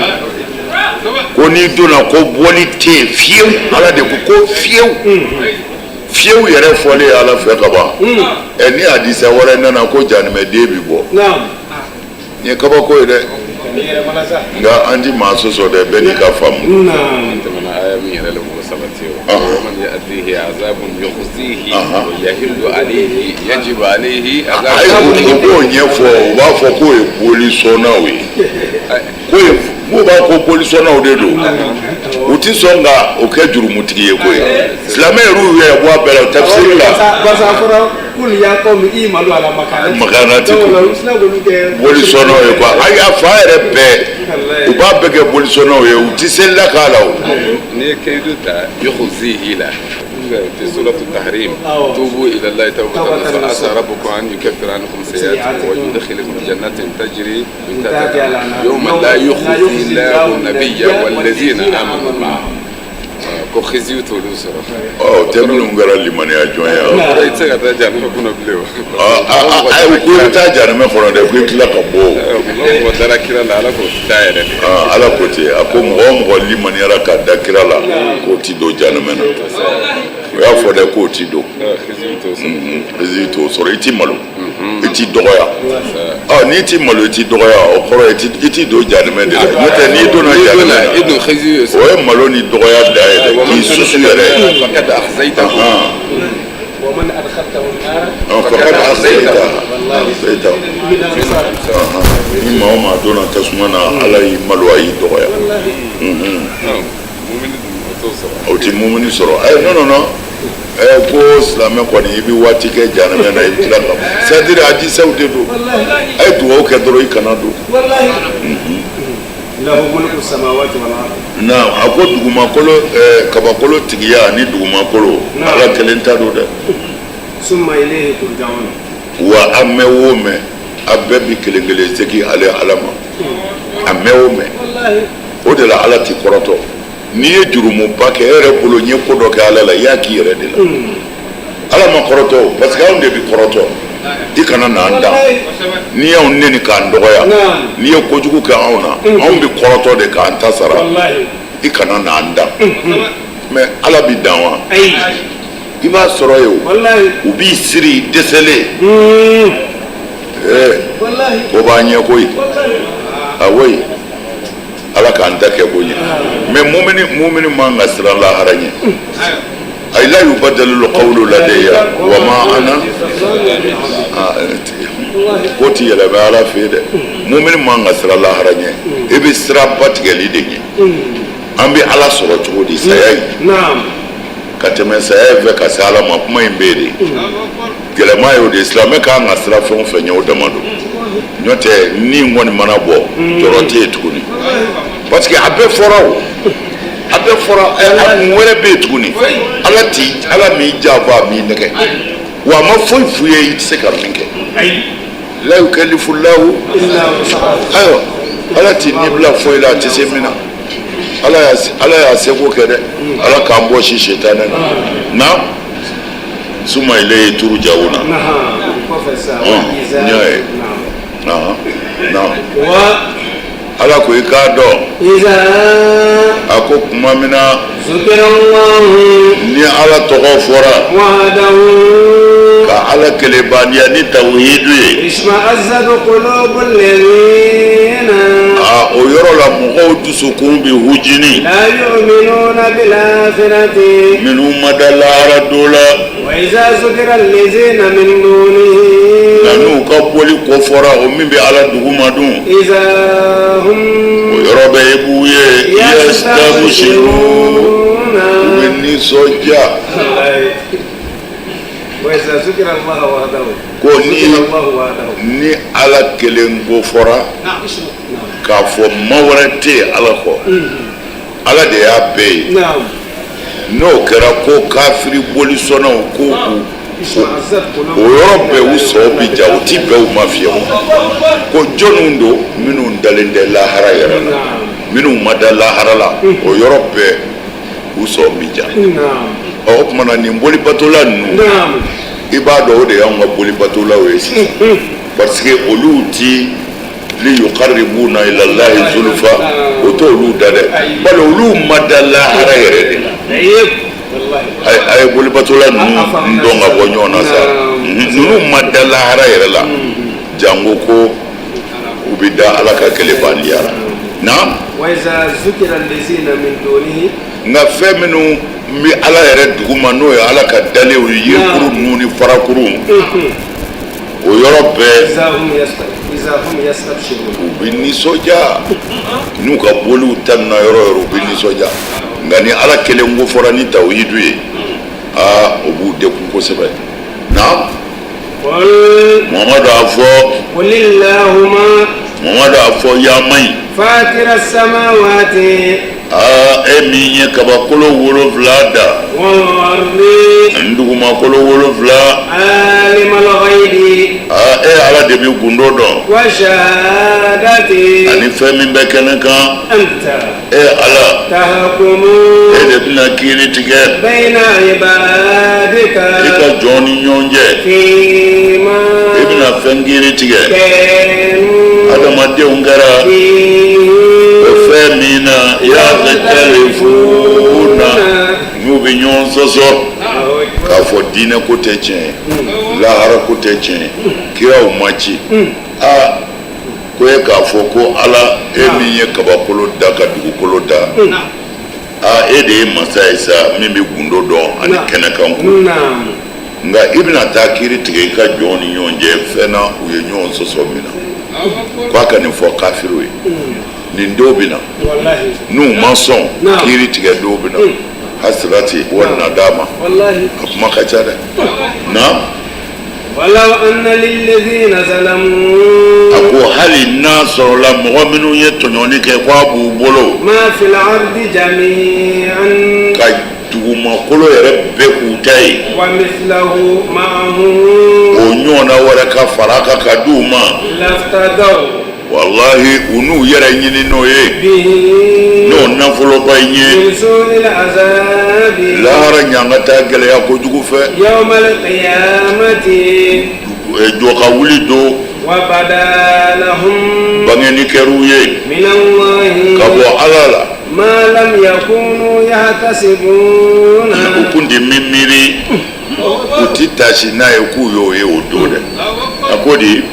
ko n'i donna ko bɔli tɛ yen fiyewu. Ala de ko ko fiyewu fiyewu yɛrɛ fɔlen Ala fɛ ka ban. Ɛ, ni hadisa wɛrɛ nana ko jahanamɛden bi bɔ, nin ye kabako ye dɛ. Nka an ti maa sɔsɔ dɛ, bɛɛ n'i ka faamu. Tɛmɛna aya min yɛrɛ la, mɔgɔ sabati o man ya'tihi azabun yukhzihi wa yahillu alayhi yajibu alayhi. Ayi, u b'o ɲɛfɔ, u b'a fɔ k'o ye bolisɔnnaw ye, k'o ye m'u b'a ko bolisɔnnaw de don, u ti sɔn ka o kɛ jurumutigi ye koyi. Silamɛ yɛrɛ y'u yɛrɛ bɔ a bɛɛ la tafsiri la. Barisa a fɔra kul ya qawmi i'malu ala makanatikum. Makanatikum. Donc, u sina k'olu kɛ bolisɔnnaw ye quoi. Ayi, a fa yɛrɛ bɛɛ, u b'a bɛɛ kɛ bolisɔnnaw ye, u ti selila k'a la o. N'i ye kayidu ta yukhzihi la في سورة التحريم، توبوا إلى الله توبة نصوحا عسى ربكم أن يكفر عنكم سيئاتكم ويدخلكم جنات تجري من تحتها الأنهار يوم لا يخزي الله النبي والذين آمنوا معه، ko khiziyu t'olu sɔrɔ. Ɔ, o tɛ minnu kɛra limaniya jɔn ye. O kɔrɔ i tɛ se ka taa jahanama kɔnɔ bilen o. Ayi, ko i bɛ taa jahanama kɔnɔ dɛ, ko i tila ka bɔ o. Mɔgɔ o mɔgɔ dara kira la, Ala k'o taa yɛrɛ de. Ala ko ten, a ko mɔgɔ o mɔgɔ limaniyara ka da kira la, k'o ti don jahanama na. O y'a fɔ dɛ, k'o ti don. Khiziyu t'o sɔrɔ. Khiziyu t'o sɔrɔ, i ti malo, i ti dɔgɔya. Ɔ, n'i ti malo, i ti dɔgɔya, o kɔrɔ i ti don jahanama de la. N'o tɛ, n'i donna jahanama na, i dun khiziyu o ye malo ni dɔgɔya da ye dɛ, k'i susu yɛrɛ. فقد أخزيته. ومن أدخلته النار فقد أخزيته. Ni maa o maa donna tasuma na, Ala y'i malo, a y'i dɔgɔya. Mumini dun, o t'o sɔrɔ. O ti mumuni sɔrɔ. Ayi, non, non, non, ko silamɛ kɔni, i bɛ waati kɛ jahanama na, i bɛ tila ka, c'est à dire hadisaw de don. A ye dugawu kɛ dɔrɔn, i kana don. له ملك السماوات والأرض. Na a ko dugumakolo, kabakolo tigiya ani dugumakolo, Ala kelen ta don dɛ. ثم إليه ترجعون. Wa a mɛn o mɛn, a bɛɛ bi kelen kelen segin ale Ala ma, a mɛn o mɛn. O de la Ala ti kɔrɔtɔ. N'i ye jurumuba kɛ e yɛrɛ bolo, n ye ko dɔ kɛ Ala la, i y'a k'i yɛrɛ de la. Ala ma kɔrɔtɔ o, parce que anw de bi kɔrɔtɔ. I kana n'an dan. N'i y'anw neni k'an dɔgɔya, n'i ye kojugu kɛ anw na, anw bi kɔrɔtɔ de k'an ta sara. I kana n'an dan. Mais Ala bi dan wa? I b'a sɔrɔ yen o, u b'i siri i dɛsɛlen. Ko b'an ɲɛ koyi. Awoyi, Ala k'an ta kɛ ko ɲɛ. Mais mumini, mumini man ka siran lahara ɲɛ. Ayi, لا يبدل القول لدي وما أنا. Ko ti yɛlɛmɛ Ala fɛ yen dɛ. Mumini man ka siran lahara ɲɛ, i bɛ siran batigɛli de ɲɛ. An bɛ Ala sɔrɔ cogo di? Saya ye ka tɛmɛ saya in fɛ ka se Ala ma, kuma in bɛ yen de, gɛlɛma y'o de ye. Silamɛ kan ka siran fɛn o fɛn ɲɛ, o dama don. N'o tɛ, ni in kɔni mana bɔ, jɔrɔ tɛ yen tuguni, parce que a bɛɛ fɔra o, a bɛɛ fɔra. Ɛ, a mun wɛrɛ bɛ yen tuguni? Ala ti, Ala m'i janfa, a m'i nɛgɛ, wa a ma foyi f'u ye i tɛ se ka min kɛ. لا يكلف الله. Ayiwa, Ala t'i ni bila foyi la a tɛ se min na. Ala y'a seko kɛ dɛ. Ala k'an bɔsi sitanɛ na. Na summa ilayhi turja'una. N y'a ye. Na Ala ko i k'a dɔn, a ko tuma min na ni Ala tɔgɔ fɔra, ka Ala kelenbaniya ni tawhidu ye, aa, o yɔrɔ la mɔgɔw dusukun bɛ hujini, minnu ma da lahara don la. Nka n'u ka boli ko fɔra, o min bɛ Ala duguma dun, o yɔrɔ bɛɛ i b'u ye yastabshirun, u bɛ nisɔndiya. Ko ni Ala kelen ko fɔra, k'a fɔ ma wɛrɛ tɛ yen Ala kɔ, Ala de y'a bɛɛ ye. N'o kɛra ko kafiri bolisɔnnaw ko o yɔrɔ bɛɛ u sɔn bi ja, u ti bɛn u ma fiyewu. Ko jɔnniw don? Minnu dalen tɛ lahara yɛrɛ la, minnu ma da lahara la, o yɔrɔ bɛɛ u sɔn bi ja. Ɔ, o tuma na nin bolibatola ninnu, i b'a dɔn o de y'anw ka bolibatolaw ye sisan, parce que olu ti liyuqarribuna ila Allahi zulfa, o t'olu da dɛ, bali olu ma da lahara yɛrɛ de la. A ye bolibatola ninnu dɔn ka bɔ ɲɔgɔn na sa. Ninnu ma da lahara yɛrɛ la, jango ko u bɛ da Ala ka kelenbaniya la. Naam. Nka fɛn minnu bɛ Ala yɛrɛ duguma, n'o ye Ala ka dalenw ye, yirikuru ninnu ni farakuru, o yɔrɔ bɛɛ u bɛ nisɔndiya. N'u ka boliw tanuna yɔrɔ yɔrɔ, u bɛ nisɔndiya. Nka ni Ala kelen ko fɔra ni tawhidu ye, aa, o b'u degun kosɛbɛ. Naam. Muhamadu a fɔ, Muhamadu a fɔ, yaa man ɲi. Fatira samawati. Aa, e min ye kabakolo 7 da ani dugumakolo 7. Alimal ghaibi. Aa, e Ala de bɛ gundo dɔn. Wa shahadati. Ani fɛn min bɛ kɛnɛ kan. Anta. E Ala. Tahkumu. E de bɛna kiiri tigɛ. Bayna ibadika. I ka jɔn ni ɲɔgɔn cɛ. Fima. E bɛna fɛn kiiri tigɛ. Kanu. Adamadenw kɛra o fɛn min na, yakhtalifuna, n'u bɛ ɲɔgɔn sɔsɔ k'a fɔ diinɛ ko tɛ tiɲɛ ye, lahara ko tɛ tiɲɛ ye, kiraw ma ci. Aa, ko e k'a fɔ ko Ala, e min ye kabakolo da ka dugukolo da, aa, e de ye masa ye sa min bɛ gundo dɔn ani kɛnɛkan ko, nka i bɛna taa kiiri tigɛ i ka jɔnw ni ɲɔgɔn cɛ fɛn na u ye ɲɔgɔn sɔsɔ min na. K'a ka nin fɔ kafiriw ye. Nin don bɛ na, n'u ma sɔn, kiiri tigɛ don bɛ na, hasirati wa nadama, a kuma ka ca dɛ. Na a ko hali n'a sɔrɔla mɔgɔ minnu ye tɔɲɔni kɛ, k'a b'u bolo ka dugumakolo yɛrɛ bɛɛ k'u ta ye, o ɲɔgɔnna wɛrɛ ka fara a kan ka di u ma, walahi, u n'u yɛrɛ ɲini n'o ye, n'o nafoloba in ye, lahara ɲangata gɛlɛya kojugu fɛ, jɔ ka wuli don, bangeni kɛr'u ye ka bɔ Ala la Ma lam yakunu yahtasibuna. U kun tɛ min miiri, u ti taasi n'a ye k'u y'o ye o don dɛ. A ko di?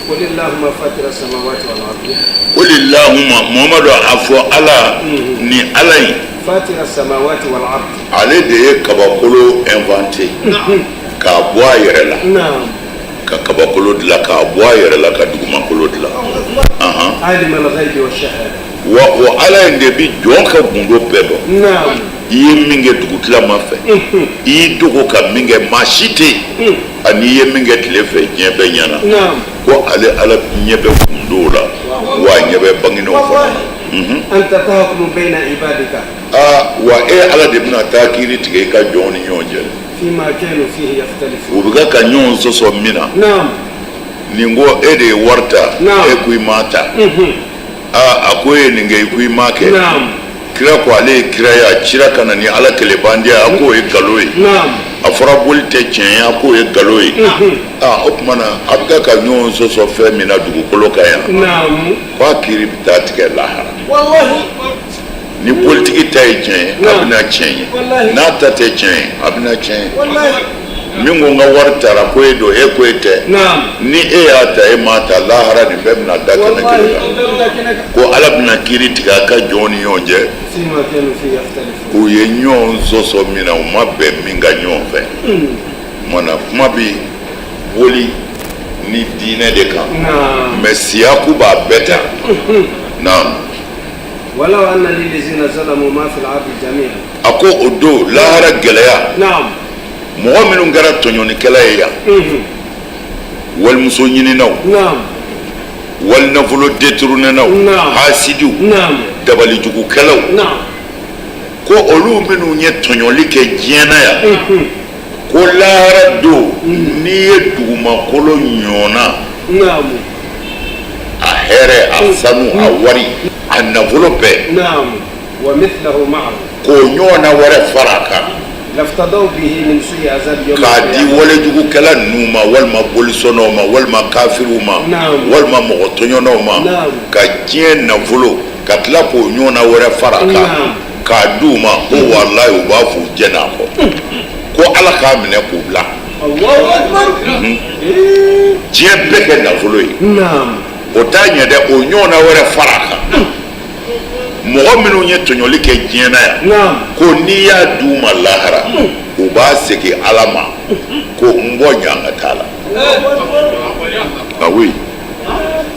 Qulillahumma fatira samawati wal ardi. Qulillahumma, Muhamadu a fɔ Ala ni Ala in. Fatira samawati wal ardi. Ale de ye kabakolo inventé k'a bɔ a yɛrɛ la. Naam. Ka kabakolo dilan k'a bɔ a yɛrɛ la, ka dugumakolo dilan. Alimal ghaibi wa shahada. Wa o Ala in de bi jɔn ka gundo bɛɛ dɔn. I ye min kɛ dugutilama fɛ, i y'i dogo ka min kɛ, maa si tɛ yen, ani i ye min kɛ tile fɛ diɲɛ bɛɛ ɲɛna, ko ale Ala ɲɛ bɛ gundow la, wa a ɲɛ bɛ bangenenw fana. Anta tahkumu bayna ibadika. Aa, wa e Ala de bɛna taa kiiri tigɛ i ka jɔnw ni ɲɔgɔn cɛ. Fima kanu fihi yakhtalifu. U bɛ ka ɲɔgɔn sɔsɔ min na. Nin ko e de ye wari ta, e ko i m'a ta. Aa, a ko e ye nin kɛ, i ko i m'a kɛ. Kira ko ale ye kira ye, a cira ka na ni Ala kelenbandiya, a k'o ye nkalon ye. A fɔra boli tɛ tiɲɛ ye, a k'o ye nkalon ye. Aa, o tuma na a bɛ ka ɲɔgɔn sɔsɔ fɛn min na dugukolo kan yan, k'a kiiri bɛ taa tigɛ lahara. Ni bolitigi ta ye tiɲɛ ye, a bɛna tiɲɛ ye, n'a ta tɛ tiɲɛ ye, a bɛna tiɲɛ ye. Min ko n ka wari tara ko e don, e ko e tɛ, ni e y'a ta, e m'a ta, lahara nin bɛɛ bɛna da kɛnɛ kelen kan, ko Ala bɛna kiiri tigɛ a ka jɔnw ni ɲɔgɔn cɛ, u ye ɲɔgɔn sɔsɔ min na, u ma bɛn min kan ɲɔgɔn fɛ. Mana kuma bɛ boli ni diinɛ de kan, mais siyaku b'a bɛɛ ta. Naam. A ko o don lahara gɛlɛya, mɔgɔ minnu kɛra tɔɲɔnikɛla ye yan, walimuso ɲininaw, walinafolo détournennaw, hasidiw, dabalijugukɛlaw, ko olu minnu ye tɔɲɔli kɛ diɲɛ na yan, ko lahara don, n'i ye dugumakolo ɲɔgɔnna a hɛrɛ, a sanu, a wari, a nafolo bɛɛ, k'o ɲɔgɔnna wɛrɛ fara a kan k'a di walejugukɛla ninnu ma, walima bolisɔnnaw ma, walima kafiriw ma, walima mɔgɔ tɔɲɔnaw ma, ka diɲɛ nafolo ka tila k'o ɲɔgɔnna wɛrɛ fara a kan k'a di u ma, ko walayi u b'a fɔ u jɛn'a kɔ, ko Ala k'a minɛ k'u bila. Diɲɛ bɛɛ kɛ nafolo ye, o t'a ɲɛ dɛ, o ɲɔgɔnna wɛrɛ fara a kan. Mɔgɔ minnu ye tɔɲɔli kɛ diɲɛ na yan, ko n'i y'a d'u ma lahara, u b'a segin Ala ma ko n bɔ ɲangata la. Ah oui,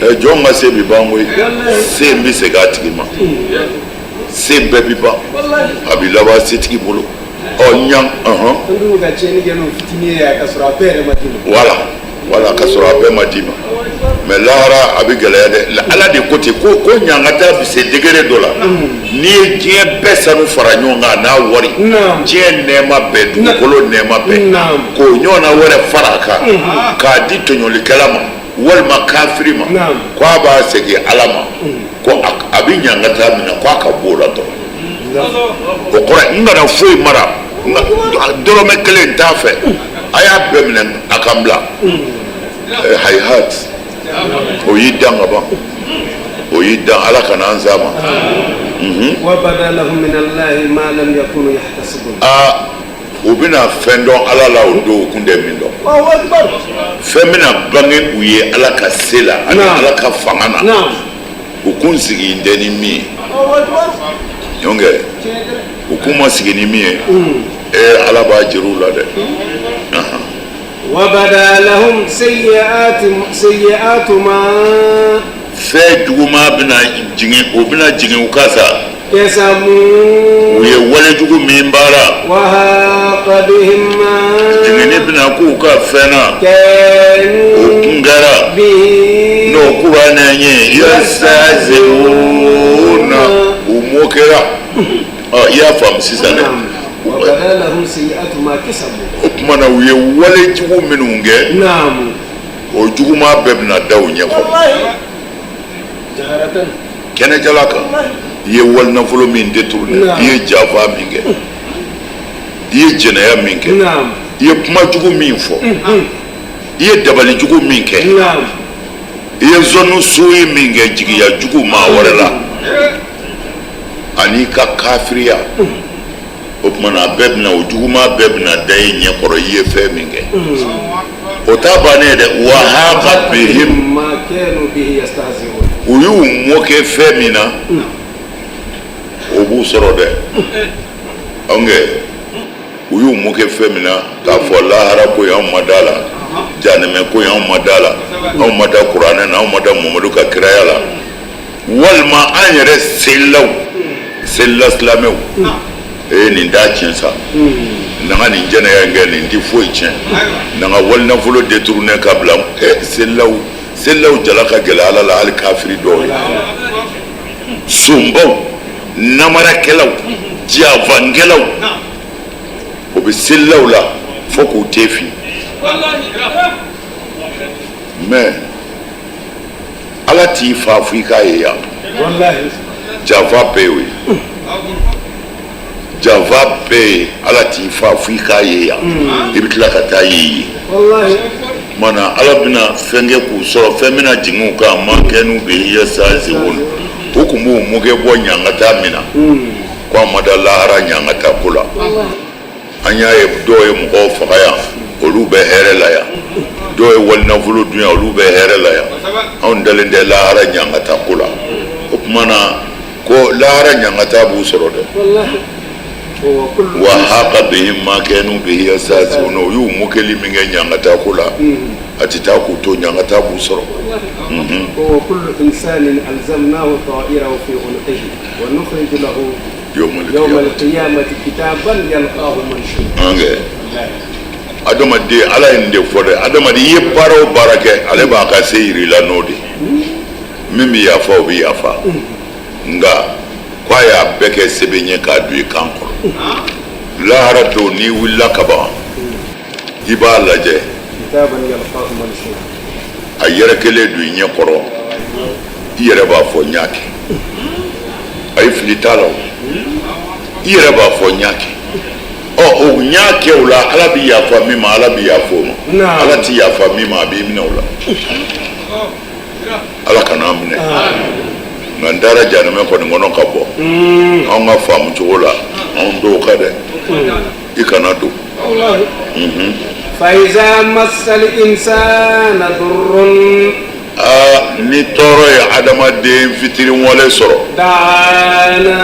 jɔn ka se bi ban koyi, se bɛ segin a tigi ma, se bɛɛ bi ban, a bi laban setigi bolo. Ɔ ɲan ɔhɔn. An dun ka tiɲɛni kɛ n'o fitinin ye yan, ka sɔrɔ a bɛɛ yɛrɛ ma d'i ma. Voilà, voilà, ka sɔrɔ a bɛɛ ma d'i ma. Mais lahara a bɛ gɛlɛya dɛ. Ala de ko ten ko ɲangata bɛ se degré dɔ la. N'i ye diɲɛ bɛɛ sanu fara ɲɔgɔn kan n'a wari, diɲɛ nɛɛma bɛɛ, dugukolo nɛɛma bɛɛ, k'o ɲɔgɔnna wɛrɛ fara a kan k'a di tɔɲɔlikɛla ma walima kafiri ma, k'a b'a segin Ala ma ko a bɛ ɲangata min na, k'a ka b'o la dɔrɔn. O kɔrɔ n kana foyi mara, dɔrɔmɛ kelen n t'a fɛ, a y'a bɛɛ minɛ a ka n bila. Hayihat, o y'i dan ka ban, o y'i dan. Ala kana an s'a ma. Aa, u bɛna fɛn dɔn Ala la o don, u kun tɛ min dɔn. Fɛn bɛna bange u ye Ala ka se la ani Ala ka fanga na, u kun sigi tɛ ni min ye. Donc u kun ma sigi ni min ye, ee, Ala b'a jira u la dɛ. Wabada lahum sayyi'atu ma. Fɛn juguman bɛna jigin, o bɛna jigin u kan sa. Kasabu. U ye walejugu min baara. Wa haqa bihim ma. Jiginni bɛna k'u kan fɛn na. Kanu. O kun kɛra. Bihi. N'o kuranɛ ye yastahzi'una, u mokera. Ɔ, i y'a faamu sisan dɛ. Wabada lahum sayyi'atu ma kasabu. O tuma na u ye walejugu minnu kɛ. Naamu. O juguman bɛɛ bɛna da u ɲɛ kɔrɔ. Jaharatan. Kɛnɛjala kan, i ye walinafolo min détourné, i ye janfa min kɛ, i ye jɛnɛya min kɛ, i ye kuma jugu min fɔ, i ye dabali jugu min kɛ, i ye zɔnnu suyi min kɛ, jigiya jugu maa wɛrɛ la, ani i ka kafiriya, o tuma na a bɛɛ bɛna, o juguman bɛɛ bɛna da i ɲɛ kɔrɔ, i ye fɛn min kɛ. O t'a bannen ye dɛ. Wa haqa bihim ma kanu bihi yastahzi'un. U y'u mɔkɛ fɛn min na, o b'u sɔrɔ dɛ. Ɔnkɛ u y'u mɔkɛ fɛn min na k'a fɔ lahara ko anw ma da la, janɛmɛ ko anw ma da la, anw ma da kuranɛ na, anw ma da Mamadu ka kiraya la, walima an yɛrɛ selilaw, selila silamɛw, ee, nin t'a tiɲɛ sa, n'an ka nin jɛnɛya in kɛ, nin ti foyi tiɲɛ, n'an ka walinafolo détourné ka bila. Selilaw, selilaw jala ka gɛlɛn Ala la hali kafiri dɔw ye. Sonbaw, namarakɛlaw, janfankɛlaw, o bɛ selilaw la fo k'u te fin. Mais Ala t'i fa fo i k'a ye yan. Janfa bɛɛ y'o ye. Janfa bɛɛ ye Ala t'i fa fo i k'a ye yan, i bɛ tila ka taa ye yen. Mana Ala bɛna fɛn kɛ k'u sɔrɔ, fɛn bɛna jigin u kan, ma kanu bihi yastahziun, u tun b'u muke bɔ ɲangata min na, ko a ma da lahara ɲangata ko la. An y'a ye, dɔw ye mɔgɔw faga yan, olu bɛ hɛrɛ la yan. Dɔw ye walinafolo dun yan, olu bɛ hɛrɛ la yan. Anw dalen tɛ lahara ɲangata ko la. O tuma na ko lahara ɲangata b'u sɔrɔ dɛ. Wa haqa bihim ma kanu bihi yastahzi'un, u y'u mokeli min kɛ ɲangata ko la, a tɛ taa k'u to, ɲangata b'u sɔrɔ. Wa kullu insanin alzamnahu ta'irahu fi unuqihi wa nukhriju lahu yawma al-qiyamati kitaban yalqahu manshura. An kɛ adamaden, Ala ye nin de fɔ dɛ. Adamaden, i ye baara o baara kɛ, ale b'a ka se yir'i la n'o de min bɛ yafa, o bɛ yafa. Nka ko a y'a bɛɛ kɛ sɛbɛn ye k'a don i kan kɔrɔ. Lahara don, n'i wulila ka ban, i b'a lajɛ, a yɛrɛkɛlen don i ɲɛ kɔrɔ, i yɛrɛ b'a fɔ n y'a kɛ. A ye fili t'a la o, i yɛrɛ b'a fɔ n y'a kɛ. Ɔ, o n y'a kɛ o la, Ala bɛ yafa min ma, Ala bɛ yafa o ma. Ala tɛ yafa min ma, a b'i minɛ o la. Ala kana an minɛ. Nka n taara janɛmɛ kɔni kɔnɔ ka bɔ, anw ka faamu cogo la, anw dɔw ka dɛ, i kana don. Fa iza massal insana durrun. Aa, ni tɔɔrɔ ye adamaden fitiriwale sɔrɔ, da'ana.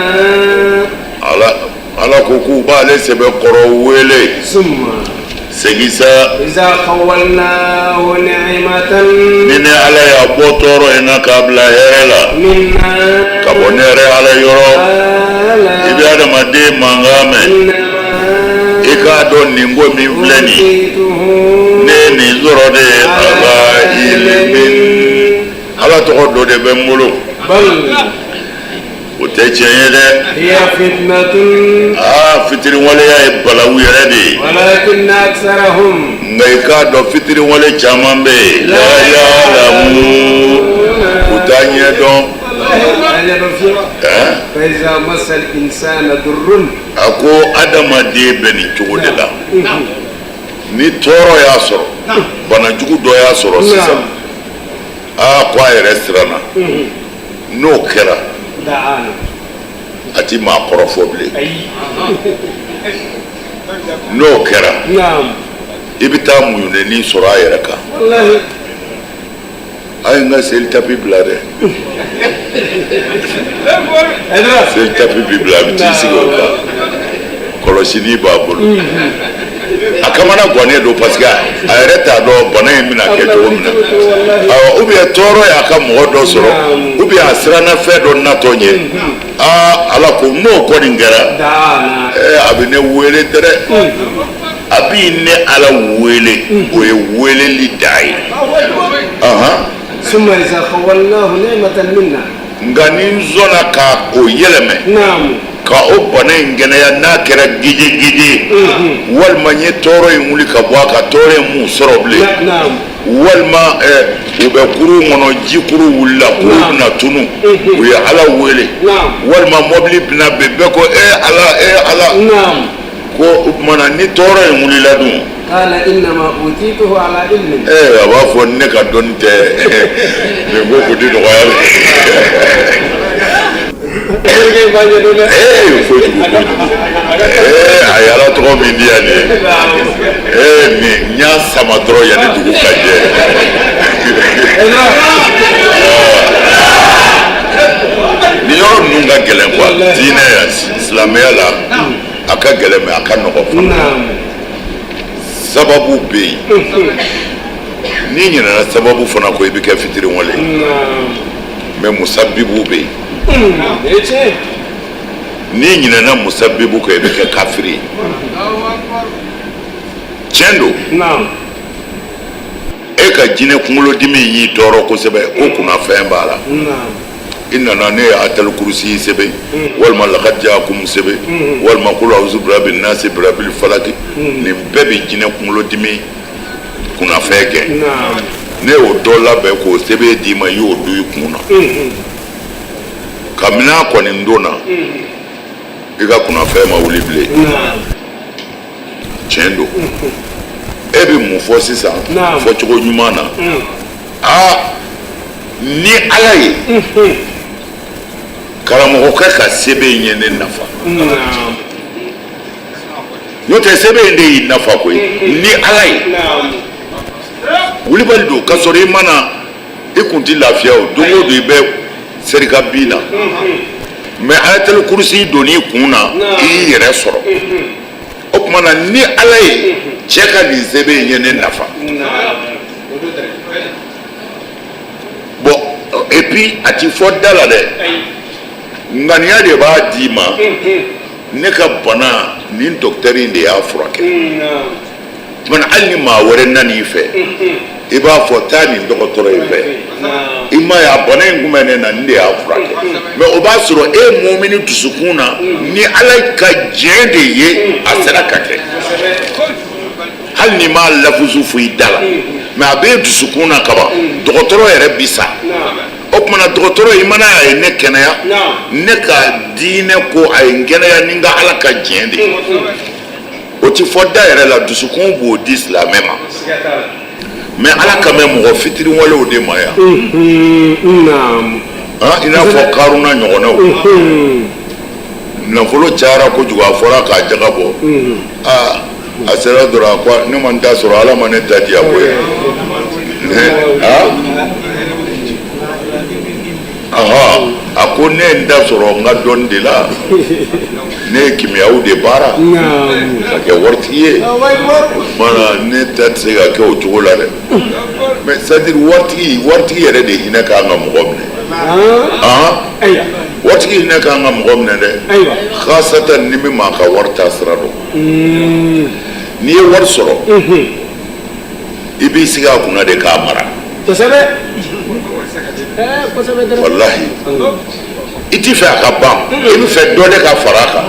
Ala, Ala ko k'u b'ale sɛbɛ kɔrɔ wele. Summa. Segin sa. Iza khawwalnahu ni'matan. Ni ne Ala y'a bɔ tɔɔrɔ in na k'a bila hɛrɛ la. Minna. Ka bɔ ne yɛrɛ Ala yɔrɔ. I bɛ adamaden mankan mɛn. I k'a dɔn nin ko min filɛ nin ye. Ne ye nin sɔrɔ de ala ilimin. Ala tɔgɔ dɔ de bɛ n bolo. O tɛ tiɲɛ ye dɛ. Hiya fitnatun. Aa, fitiriwaleya ye balawu yɛrɛ de ye. Walakinna aksarahum. Nka i k'a dɔn fitiriwale caman bɛ yen. La ya'lamun, u t'a ɲɛ dɔn. Fa iza massal insana durrun. A ko adamaden bɛ nin cogo de la. Ni tɔɔrɔ y'a sɔrɔ, banajugu dɔ y'a sɔrɔ sisan, aa, ko a yɛrɛ siranna. N'o kɛra, a ti maa kɔrɔfɔ bilen. N'o kɛra, i bɛ taa muɲuneni sɔrɔ a yɛrɛ kan. A ye n ka seli tapi bila dɛ. Seli tapi bi bila, a bɛ t'i sigi o kan, kɔlɔsili b'a bolo. A kamana gannen don parce que a yɛrɛ t'a dɔn bana in bɛna kɛ cogo min na. Awɔ, ou bien tɔɔrɔ y'a ka mɔgɔ dɔ sɔrɔ, ou bien a siranna fɛn dɔ natɔ ɲɛ. Aa, Ala ko n'o kɔni kɛra, ɛɛ, a bɛ ne wele dɛrɛ. A bɛ ne Ala wele, o ye weleli da ye. Summa iza khawwalnahu ni'matan minna. Nka ni n sɔnna ka o yɛlɛmɛ, ka o bana in kɛnɛya, n'a kɛra gejegeje, walima n ye tɔɔrɔ in wuli ka bɔ a kan, tɔɔrɔ in m'u sɔrɔ bilen, walima u bɛ kurun kɔnɔ, jikuru wulila, kurun bɛna tunu, u ye Ala wele, walima mɔbili bɛna bin, bɛɛ ko e Ala, e Ala. Ko o tuma na ni tɔɔrɔ in wulila dun? Qala innama utituhu ala ilmin. A b'a fɔ ne ka dɔnni tɛ nin ko kun ti nɔgɔya dɛ. Ee, kojugu kojugu. Ee, a ye Ala tɔgɔ min di yan nin ye, ee, nin n y'a sama dɔrɔn yanni dugu ka jɛ. Nin yɔrɔ ninnu ka gɛlɛn quoi, diinɛ yan, silamɛya la. A ka gɛlɛn, mais a ka nɔgɔ fana. Sababu bɛ yen. N'i ɲinɛna sababu fana kɔ, i bɛ kɛ fitiriwale. Mais musabibu bɛ yen. N'i ɲinɛna musabibu kɔ, i bɛ kɛ kafiri ye. Tiɲɛ don, e ka jinɛ kunkolodimi y'i tɔɔrɔ kosɛbɛ, ko kunnafɛn b'a la. I nana, ne ye ayatal kurusi sɛbɛn, walima lakad jaakum sɛbɛn, walima kul awuzu birabi nasi, birabil falaki. Nin bɛɛ bɛ jinɛ kunkolodimi kunnafɛn gɛn. Ne y'o dɔ labɛn k'o sɛbɛn d'i ma, i y'o don i kun na. Kabini a kɔni donna I ka kunnafɛn ma wuli bilen. Tiɲɛ don. E bɛ mun fɔ sisan? Fɔcogo ɲuman na, aa, ni Ala ye, karamɔgɔkɛ ka sɛbɛn in ye ne nafa. N'o tɛ, sɛbɛn in de y'i nafa koyi. Ni Ala ye, wulibali don ka sɔrɔ i ma na, i kun tɛ lafiya o. Don o don i bɛ serika bin na, mais ayatal kurusi donn'i kun na, i y'i yɛrɛ sɔrɔ. O tuma na, ni Ala ye, cɛ ka nin sɛbɛn in ye ne nafa. Bon, et puis a ti fɔ da la dɛ, ŋaniya de b'a d'i ma. Ne ka bana nin, docteur in de y'a furakɛ. Tuma na, hali ni maa wɛrɛ nan'i fɛ, i b'a fɔ taa nin dɔgɔtɔrɔ in fɛ. I ma ye, a bana in kun bɛ ne na, nin de y'a furakɛ. Mais o b'a sɔrɔ e mumini dusukun na, ni Ala ka diɲɛ de ye, a sera ka kɛ. Hali n'i m'a lafusu fɔ i da la, mais a b'e dusukun na kaban. Dɔgɔtɔrɔ yɛrɛ bi sa. O tuma na, dɔgɔtɔrɔ, i mana a ye ne kɛnɛya, ne ka diinɛ ko a ye n kɛnɛya ni n ka Ala ka diɲɛ de ye. O ti fɔ da yɛrɛ la, dusukun b'o di silamɛ ma. Mais Ala kan bɛ mɔgɔ fitiriwalew de ma yan, i n'a fɔ Karuna ɲɔgɔnnaw. Nafolo cayara kojugu, a fɔra k'a jaga bɔ. Aa, a sera dɔrɔn, a ko ne ma n ta sɔrɔ, Ala ma ne ta diya koyi. Ɔhɔ, a ko ne ye n ta sɔrɔ n ka dɔnni de la, ne ye kimiyaw de baara ka kɛ waritigi ye. O tuma na, ne ta tɛ se ka kɛ o cogo la dɛ. Mais c'est à dire, waritigi, waritigi yɛrɛ de hinɛ kan ka mɔgɔ minɛ. Waritigi hinɛ kan ka mɔgɔ minɛ dɛ, khasatan ni min maa ka wari ta sira dɔn. N'i ye wari sɔrɔ, i b'i sigi a kunna de k'a mara. Kosɛbɛ. Walahi, i ti fɛ a ka ban, i bɛ fɛ dɔ de ka fara a kan.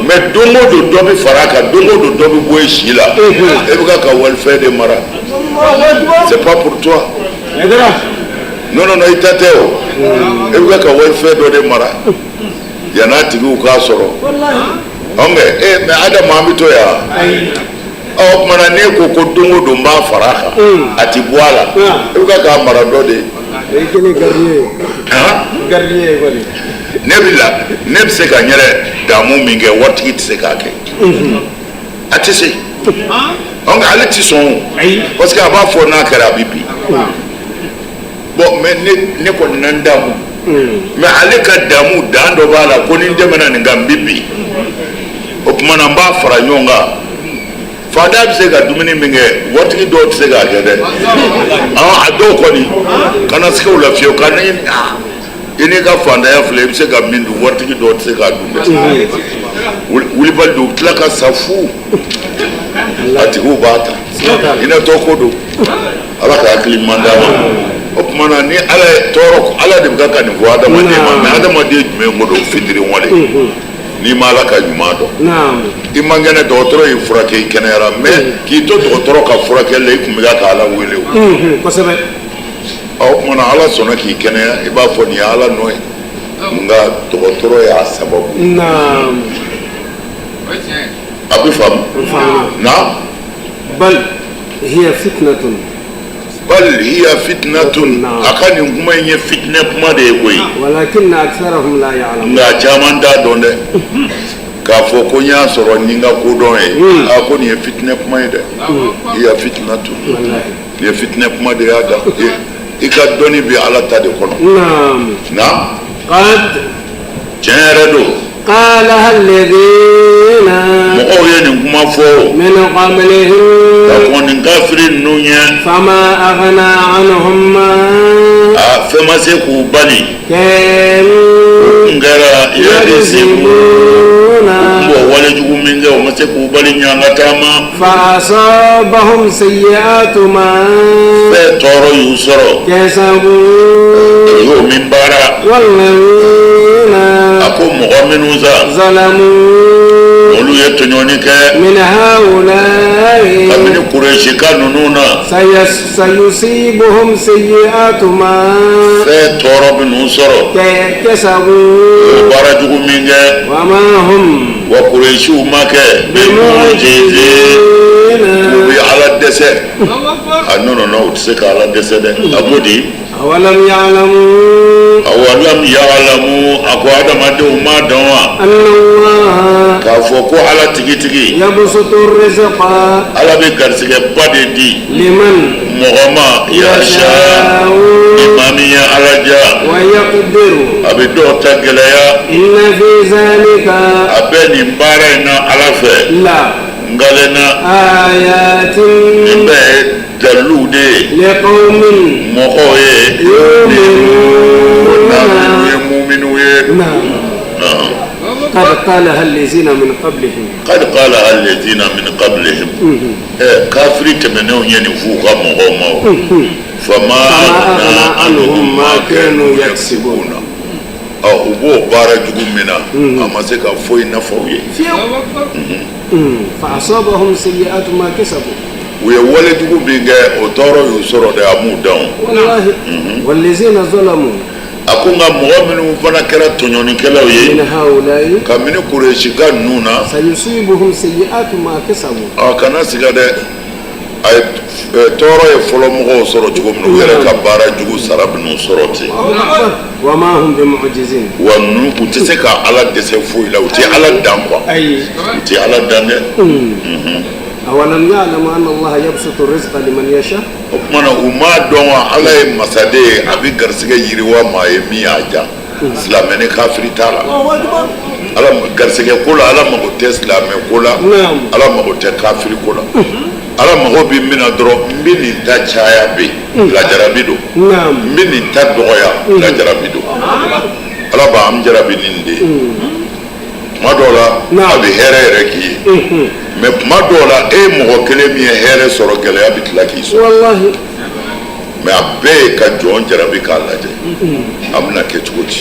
Mais don o don dɔ bɛ fara a kan, don o don dɔ bɛ bɔ i si la. E bɛ ka walifɛn de mara, c'est pas pour toi. Non, non, non, i ta tɛ o. E bɛ ka walifɛn dɔ de mara yann'a tigiw k'a sɔrɔ. Ɔnkɛ e, mais Adama, an bɛ to yan. Ɔ, o tuma na, n'e ko ko don o don n b'a fara a kan, a ti bɔ a la, e bɛ k'a mara dɔ de ye. Ne bɛ la, ne bɛ se ka n yɛrɛ damu min kɛ, waritigi tɛ se k'a kɛ, a tɛ se. Donc ale tɛ sɔn o, parce que a b'a fɔ n'a kɛra a bɛ bin. Bon, mais ne kɔni na n damu, mais ale ka damu dan dɔ b'a la, ko ni n tɛmɛna nin kan, n bɛ bin. O tuma na, n b'a fara ɲɔgɔn kan. Faantan bɛ se ka dumuni min kɛ, waritigi dɔw tɛ se k'a kɛ dɛ. A dɔw kɔni kana siga o la fiyewu. Ka ni i n'i ka faantanya filɛ, i bɛ se ka min dun, waritigi dɔw tɛ se k'a dun dɛ. Wulibali don, u bɛ tila ka sa fu, a tigiw b'a ta. Hinɛtɔ ko don. Ala ka hakili ɲuman d'a ma. O tuma na, ni Ala ye tɔɔrɔ, Ala de bɛ ka nin fɔ adamaden ma. Mais adamaden jumɛn ko don? Fitiriwale. N'i ma Ala ka ɲuman dɔn, i man kɛnɛ, dɔgɔtɔrɔ y'i furakɛ, i kɛnɛyara. Mais k'i to dɔgɔtɔrɔ ka furakɛli la, i tun bɛ ka Ala wele o. Kosɛbɛ. Ɔ, o tuma na, Ala sɔnna k'i kɛnɛya, i b'a fɔ nin ye Ala nɔ ye, nka dɔgɔtɔrɔ y'a sababu. A bɛ faamu na. Bal hiya fitnatun. Bal hiya fitnatun, a ka nin kuma in ye fitinɛ kuma de ye koyi. Walakinna aktharahum la ya'lamun. Nka caman t'a dɔn dɛ, k'a fɔ ko n y'a sɔrɔ ni n ka kodɔn ye. A ko nin ye fitinɛ kuma ye dɛ. Hiya fitnatun, nin ye fitinɛ kuma de y'a da. I ka dɔnni bɛ Ala ta de kɔnɔ. Na. Qad. Tiɲɛ yɛrɛ don. Qalaha alladhina. Mɔgɔw ye nin kuma fɔ. Min qablihim. Ka kɔn nin kafiri ninnu ɲɛ. Fama aghna anhum ma. A fɛn ma se k'u bali. Kanu. U kun kɛra yaksibuna. U kun b'o wale jugu min kɛ, o ma se k'u bali ɲangata ma. Fa asabahum sayyi'atu ma. Fɛn tɔɔrɔ y'u sɔrɔ. Kasabu. U y'o min baara. Walladhina. A ko mɔgɔ minnu sa. Zalamu. Olu ye tɔɲɔni kɛ. Min haula'i. Kabini Kuresi. Kuresika ninnu na. Sayusibuhum sayyi'atu ma. Fɛn tɔɔrɔ bɛ n'u sɔrɔ. Kasabu. U baara jugu min kɛ. Wa ma hum. Wa Kuresiw ma kɛ. Bimu'jizina. U bɛ Ala dɛsɛ. A non non non u tɛ se ka Ala dɛsɛ dɛ. A ko di. Awalam ya'lamu. Awalam ya'lamu a ko adamadenw m'a dɔn wa. Anna Allah. K'a fɔ ko Ala tigitigi. Yabsutu rizqa. Ala bɛ garisigɛba de di. Liman. Mɔgɔ ma yasha. Ni maa min ye Ala diya. Wa yaqdiru. A bɛ dɔw ta gɛlɛya. Inna fi zalika. A bɛ nin baara in na Ala fɛ. La. Ngalenna. Ayatin. Nin bɛɛ ye daliluw de ye. Liqawmin. Mɔgɔw ye. Yu'minuna. Minnu ye muminu ye. Naam. Qad qalaha allazina min qablihim. Qad qalaha allazina min qablihim. Ɛ kafiri tɛmɛnenw ye nin f'u ka mɔgɔw ma o. Fama aghna anhum ma kanu yaksibuna. Ɔ u b'o baara jugu min na a ma se ka foyi nafa u ye. Fa asabahum sayyi'atu ma kasabu. U ye wale jugu min kɛ o tɔɔrɔ y'u sɔrɔ dɛ a m'u dan o. Walahi wallazina zalamu. A ko nka mɔgɔ minnu fana kɛra tɔɲɔnikɛlaw ye. Min haulayi. Kabini Kuresika ninnu na. Sayusibuhum sayyi'atu ma kasabu. A kana siga dɛ a ye tɔɔrɔ ye fɔlɔ mɔgɔw sɔrɔ cogo min na u yɛrɛ ka baara jugu sara bɛn'u sɔrɔ ten. Wa ma hum bimu'jizin. Wa ninnu u tɛ se ka Ala dɛsɛ foyi la u tɛ Ala dan quoi. Ayi. U tɛ Ala dan dɛ. Awalam ya'lamu anna Allaha yabsutu rizqa liman yasha. O tuma na u m'a dɔn wa Ala ye masa de ye a bɛ garisɛgɛ yiriwa maa ye min y'a diya silamɛ ni kafiri t'a la. Ala garisɛgɛ ko la Ala mago tɛ silamɛ ko la. Ala mago tɛ kafiri ko la. Ala mago bɛ min na dɔrɔn n bɛ nin ta caya bi lajarabi don. N bɛ nin ta dɔgɔya lajarabi don. Ala b'an jarabi ni nin de ye. Tuma dɔw la a bɛ hɛrɛ yɛrɛ k'i ye mais tuma dɔw la e ye mɔgɔ kelen min ye hɛrɛ sɔrɔ gɛlɛya bɛ tila k'i sɔrɔ mais a bɛɛ ye ka jɔn jarabi k'a lajɛ a bɛna kɛ cogo di.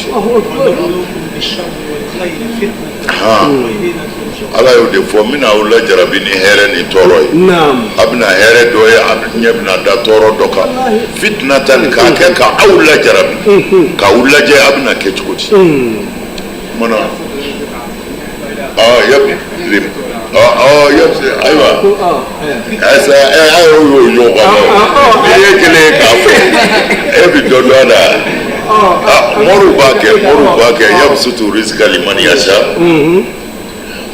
Ala y'o de fɔ n bɛna aw lajarabi ni hɛrɛ ni tɔɔrɔ ye a bɛna hɛrɛ dɔ ye a ɲɛ bɛna da tɔɔrɔ dɔ kan fitnatan k'a kɛ ka aw lajarabi k'aw lajɛ a bɛna kɛ cogo di. Mana ayiwa ayisa a y'o y'o ɲɔgɔn kan n'i ye kelen ye k'a fɔ e bɛ dɔ dɔn a la moriw b'a kɛ moriw b'a kɛ yabsutu rizqa liman yasha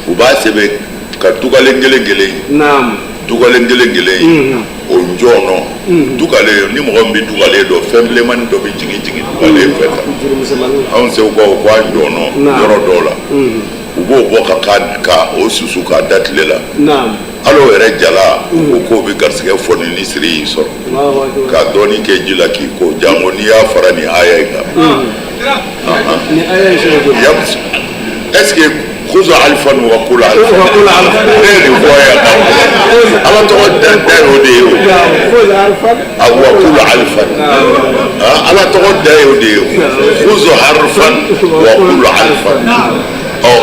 u b'a sɛbɛn ka dugalen kelen kelen dugalen kelen kelen o njɔnɔ dugalen ni mɔgɔ min bɛ dugalen dɔn fɛn bilenmani dɔ bɛ jigin jigin dugalen fɛ tan anw segukaw ko a njɔnɔ yɔrɔ dɔw la u b'o bɔ ka ka o susu k'a da tile la hali o yɛrɛ jala u ko k'o bɛ garisɛgɛ foni ni siri y'i sɔrɔ ka dɔɔnin kɛ ji la k'i ko janko n'i y'a fara nin aya in kan est-ce que khuzu alifan wa kul alifan ne ye nin fɔ yan ala tɔgɔ dan dan y'o de ye o wa kul alifan ala tɔgɔ dan y'o de ye o khuzu harfan wa kul alifan ɔ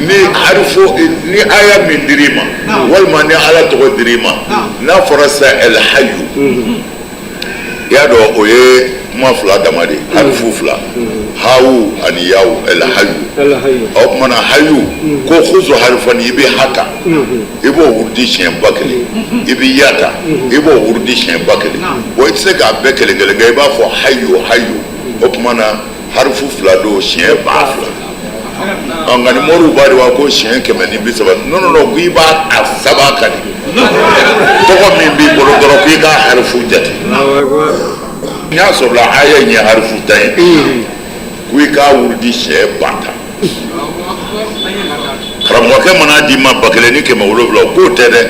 ni harifu ni aya min dir'i ma walima ni ala tɔgɔ dir'i ma n'a fɔra sisan alhayu i y'a dɔn o ye kuma fila dama de ye harifu fila hawu ani yawu alhayu o tuma na hayu ko khuzu harifan i bɛ ha ta i b'o wurudi siɲɛ 1000 i bɛ ya ta i b'o wurudi siɲɛ 1000 bon i tɛ se k'a bɛɛ kelen kelen kɛ i b'a fɔ hayu hayu o tuma na harifu fila don siɲɛ 2000 nka ni moriw b'a de wa ko siɲɛ 130 non non non ko i b'a a saba kan de tɔgɔ min b'i bolo dɔrɔn k'i k'a harifu jate n'i y'a sɔrɔ la aya in ye harifu 10 ye ko i k'a wurudi siɲɛ 10 000 karamɔgɔkɛ mana d'i ma 1700 k'o tɛ dɛ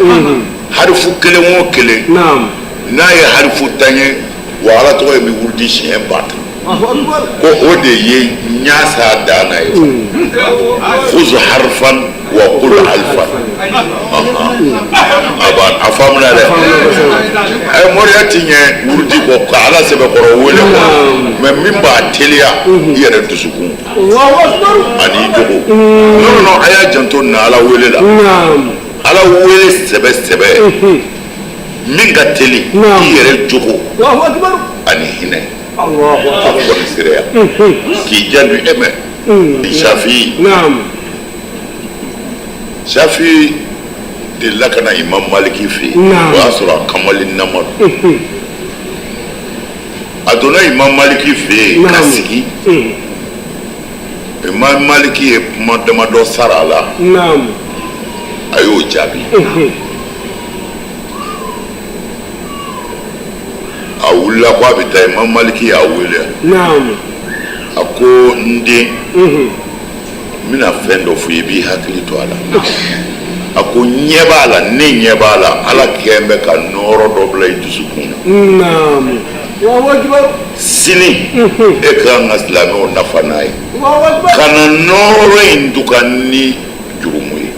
harifu kelen o kelen n'a ye harifu 10 ye wa ala tɔgɔ in bɛ wurudi siɲɛ 10 000 ko o de ye ɲasa dan na ye khuzu harfan wa qul alfan a ban a faamuna dɛ ɛ moriya ti ɲɛ wurudi kɔ ka ala sɛbɛkɔrɔ wele kɔ mais min b'a teliya i yɛrɛ dusukun ani i jogo non non a y'a janto nin na ala wele la ala wele sɛbɛ sɛbɛ. Min ka teli i yɛrɛ jogo ani hinɛ ka fonisireya k'i janto e mɛn Shafi Shafi delila ka na Imam Maliki fɛ yen, o y'a sɔrɔ a kamalen nama don. A donna Imam Maliki fɛ yen ka sigi. Imam Maliki ye kuma damadɔ sara a la, a y'o jaabi. A wulila ko a bɛ taa, Imam Maliki y'a wele, a ko n den, n bɛna fɛn dɔ fɔ i b'i hakili to a la. A ko n ɲɛ b'a la, ne ɲɛ b'a la, Ala kɛlen bɛ ka nɔɔrɔ dɔ bila i dusukun na. Sini e ka kan ka silamɛw nafa n'a ye, kana nɔɔrɔ in duga ni jurumu ye.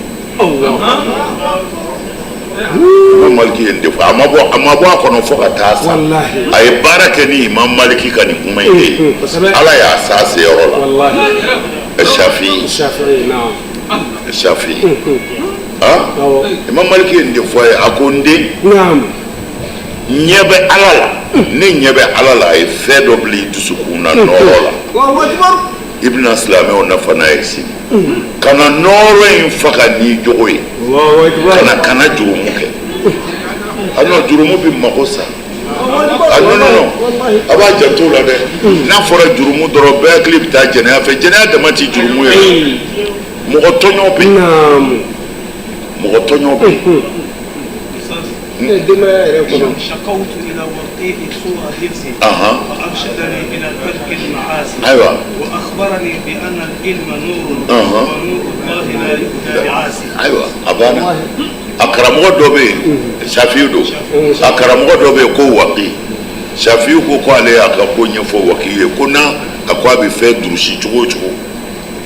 Imam Maliki ye nin de fɔ, a ma bɔ a ma bɔ a kɔnɔ fo ka taa sa. A ye baara kɛ ni Imam Maliki ka nin kuma in de ye. Ala y'a s'a seyɔrɔ la. Shafi Shafi, ah, Imam Maliki ye nin de fɔ a ye. A ko n den, ɲɛ bɛ Ala la, ne ɲɛ bɛ Ala la, a ye fɛn dɔ bila i dusukun na nɔɔrɔ la, i bɛna silamɛw nafa n'a ye sini. Kana nɔɔrɔ in faga n'i jogo ye, kana jurumu kɛ. A non, jurumu bɛ mago sa. A non non non, a b'a janto la dɛ. N'a fɔra jurumu dɔrɔn, bɛɛ hakili bɛ taa jɛnɛya fɛ. Jɛnɛya dama tɛ jurumu ye, mɔgɔ tɔɲɔ bɛ yen, mɔgɔ tɔɲɔ bɛ yen. Denbaya yɛrɛ kɔnɔ. Ayiwa, ayiwa, a banna. A karamɔgɔ dɔ bɛ yen, Shafiyu don. A karamɔgɔ dɔ bɛ yen ko Waki. Shafiyu ko ko ale y'a ka ko ɲɛfɔ Waki ye, ko n'a a ko a bɛ fɛn durusi cogo o cogo,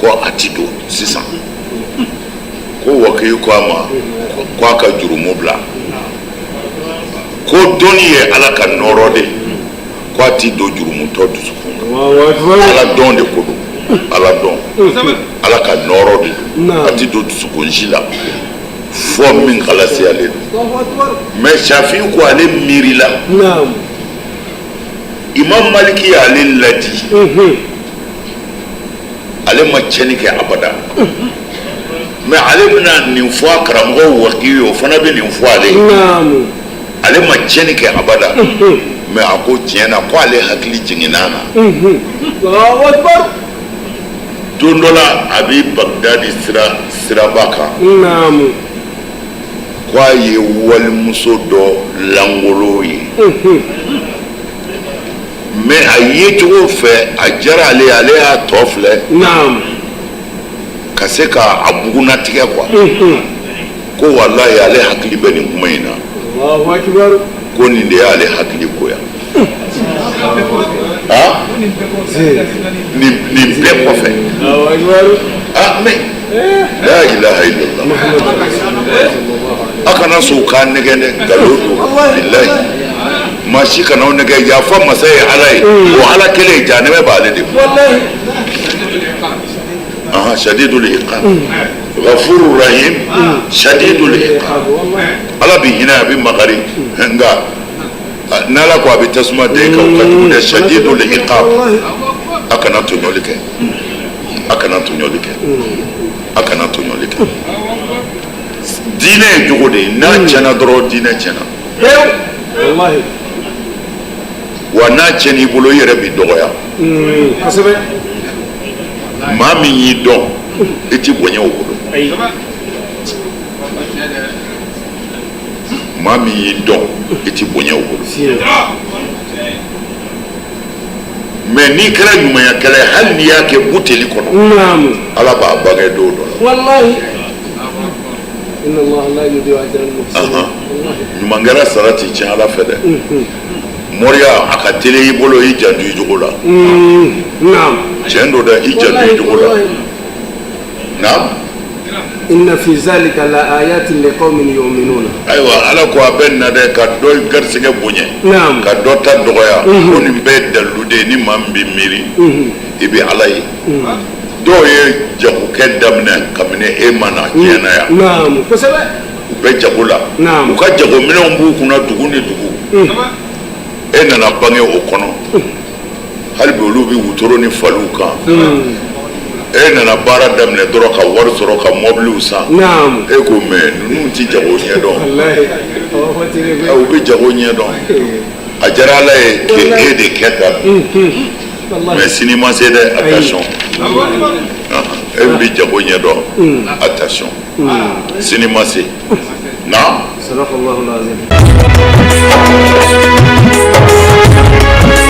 ko a ti don sisan. Ko Waki ko a ma ko a ka jurumu bila, ko dɔnni ye Ala ka nɔɔrɔ de ye, ko a ti don jurumutɔ dusukun na. Ala dɔn de ko don, Ala dɔn, Ala ka nɔɔrɔ de don, a ti don dusukun si la fɔ min kalasiyalen don. Mais Shafi ko ale miirila, Imam Maliki y'ale ladi, ale ma tiɲɛni kɛ abada, mais ale bɛna nin fɔ a karamɔgɔ Waki ye, o fana bɛ nin fɔ ale ye. Ale ma tiɲɛni kɛ abada, mais a ko tiɲɛ na ko ale hakili jiginna a na. Don dɔ la, a bɛ Bagdadi siraba kan, ko a ye walimuso dɔ lankolon ye, mais a yecogo fɛ, a diyara ale ye, ale y'a tɔ filɛ ka se ka a bugunnatigɛ quoi. Ko walayi, ale hakili bɛ nin kuma in na, ko nin de y'ale hakili goya. Ah, nin bɛɛ kɔfɛ, ah, mais la ilaha illallah, a kana sɔn u k'a nɛgɛn dɛ, nkalon don. Bilayi, maa si kana aw nɛgɛn. Yafa masa ye Ala ye, o Ala kelen jahanɛmɛ b'ale de bolo. Aha, shadidul iqab, ghafurur rahim, shadidul iqab. Ala bɛ hinɛ, a bɛ makari, nka n'Ala ko a bɛ tasuma da i kan, o ka jugu dɛ. Shadidul iqab. A kana tɔɲɔli kɛ, a kana tɔɲɔli kɛ, a kana tɔɲɔli kɛ. Diinɛ ye jogo de ye, n'a tiɲɛna dɔrɔn, diinɛ tiɲɛna. Wa n'a tiɲɛna i bolo, i yɛrɛ b'i dɔgɔya. Maa min y'i dɔn, i ti bonya o bolo. Maa min y'i dɔn, i ti bonya o bolo. Mais n'i kɛra ɲumanyakɛla ye, hali n'i y'a kɛ buteli kɔnɔ, Ala b'a bange don dɔ la. Ɲumankɛla sara ti tiɲɛ Ala fɛ dɛ. Moriya a ka teli i bolo, i janto i jogo la. Tiɲɛ don dɛ, i janto i jogo la. Naam. Inna fi zalika la ayatin li qaumin yu'minuna. Ayiwa, Ala ko a bɛ na dɛ, ka dɔ garisɛgɛ bonya, ka dɔ ta dɔgɔya, ko nin bɛɛ dalilu de ye. Ni maa min bɛ miiri, i bɛ Ala ye. Dɔw ye jagokɛ daminɛ kabini e ma na diɲɛ na yan. Naam, kosɛbɛ. U bɛ jago la, u ka jagominɛnw b'u kunna dugu ni dugu. E nana bange o kɔnɔ, hali bi olu bɛ wotoro ni faliw kan. E nana baara daminɛ dɔrɔn ka wari sɔrɔ ka mɔbiliw san. E ko mais ninnu tɛ jago ɲɛdɔn. U bɛ jago ɲɛdɔn. A diyara Ala ye k'e de kɛ tan, mais sini ma se dɛ, attention. E bɛ jago ɲɛdɔn, attention, sini ma se na.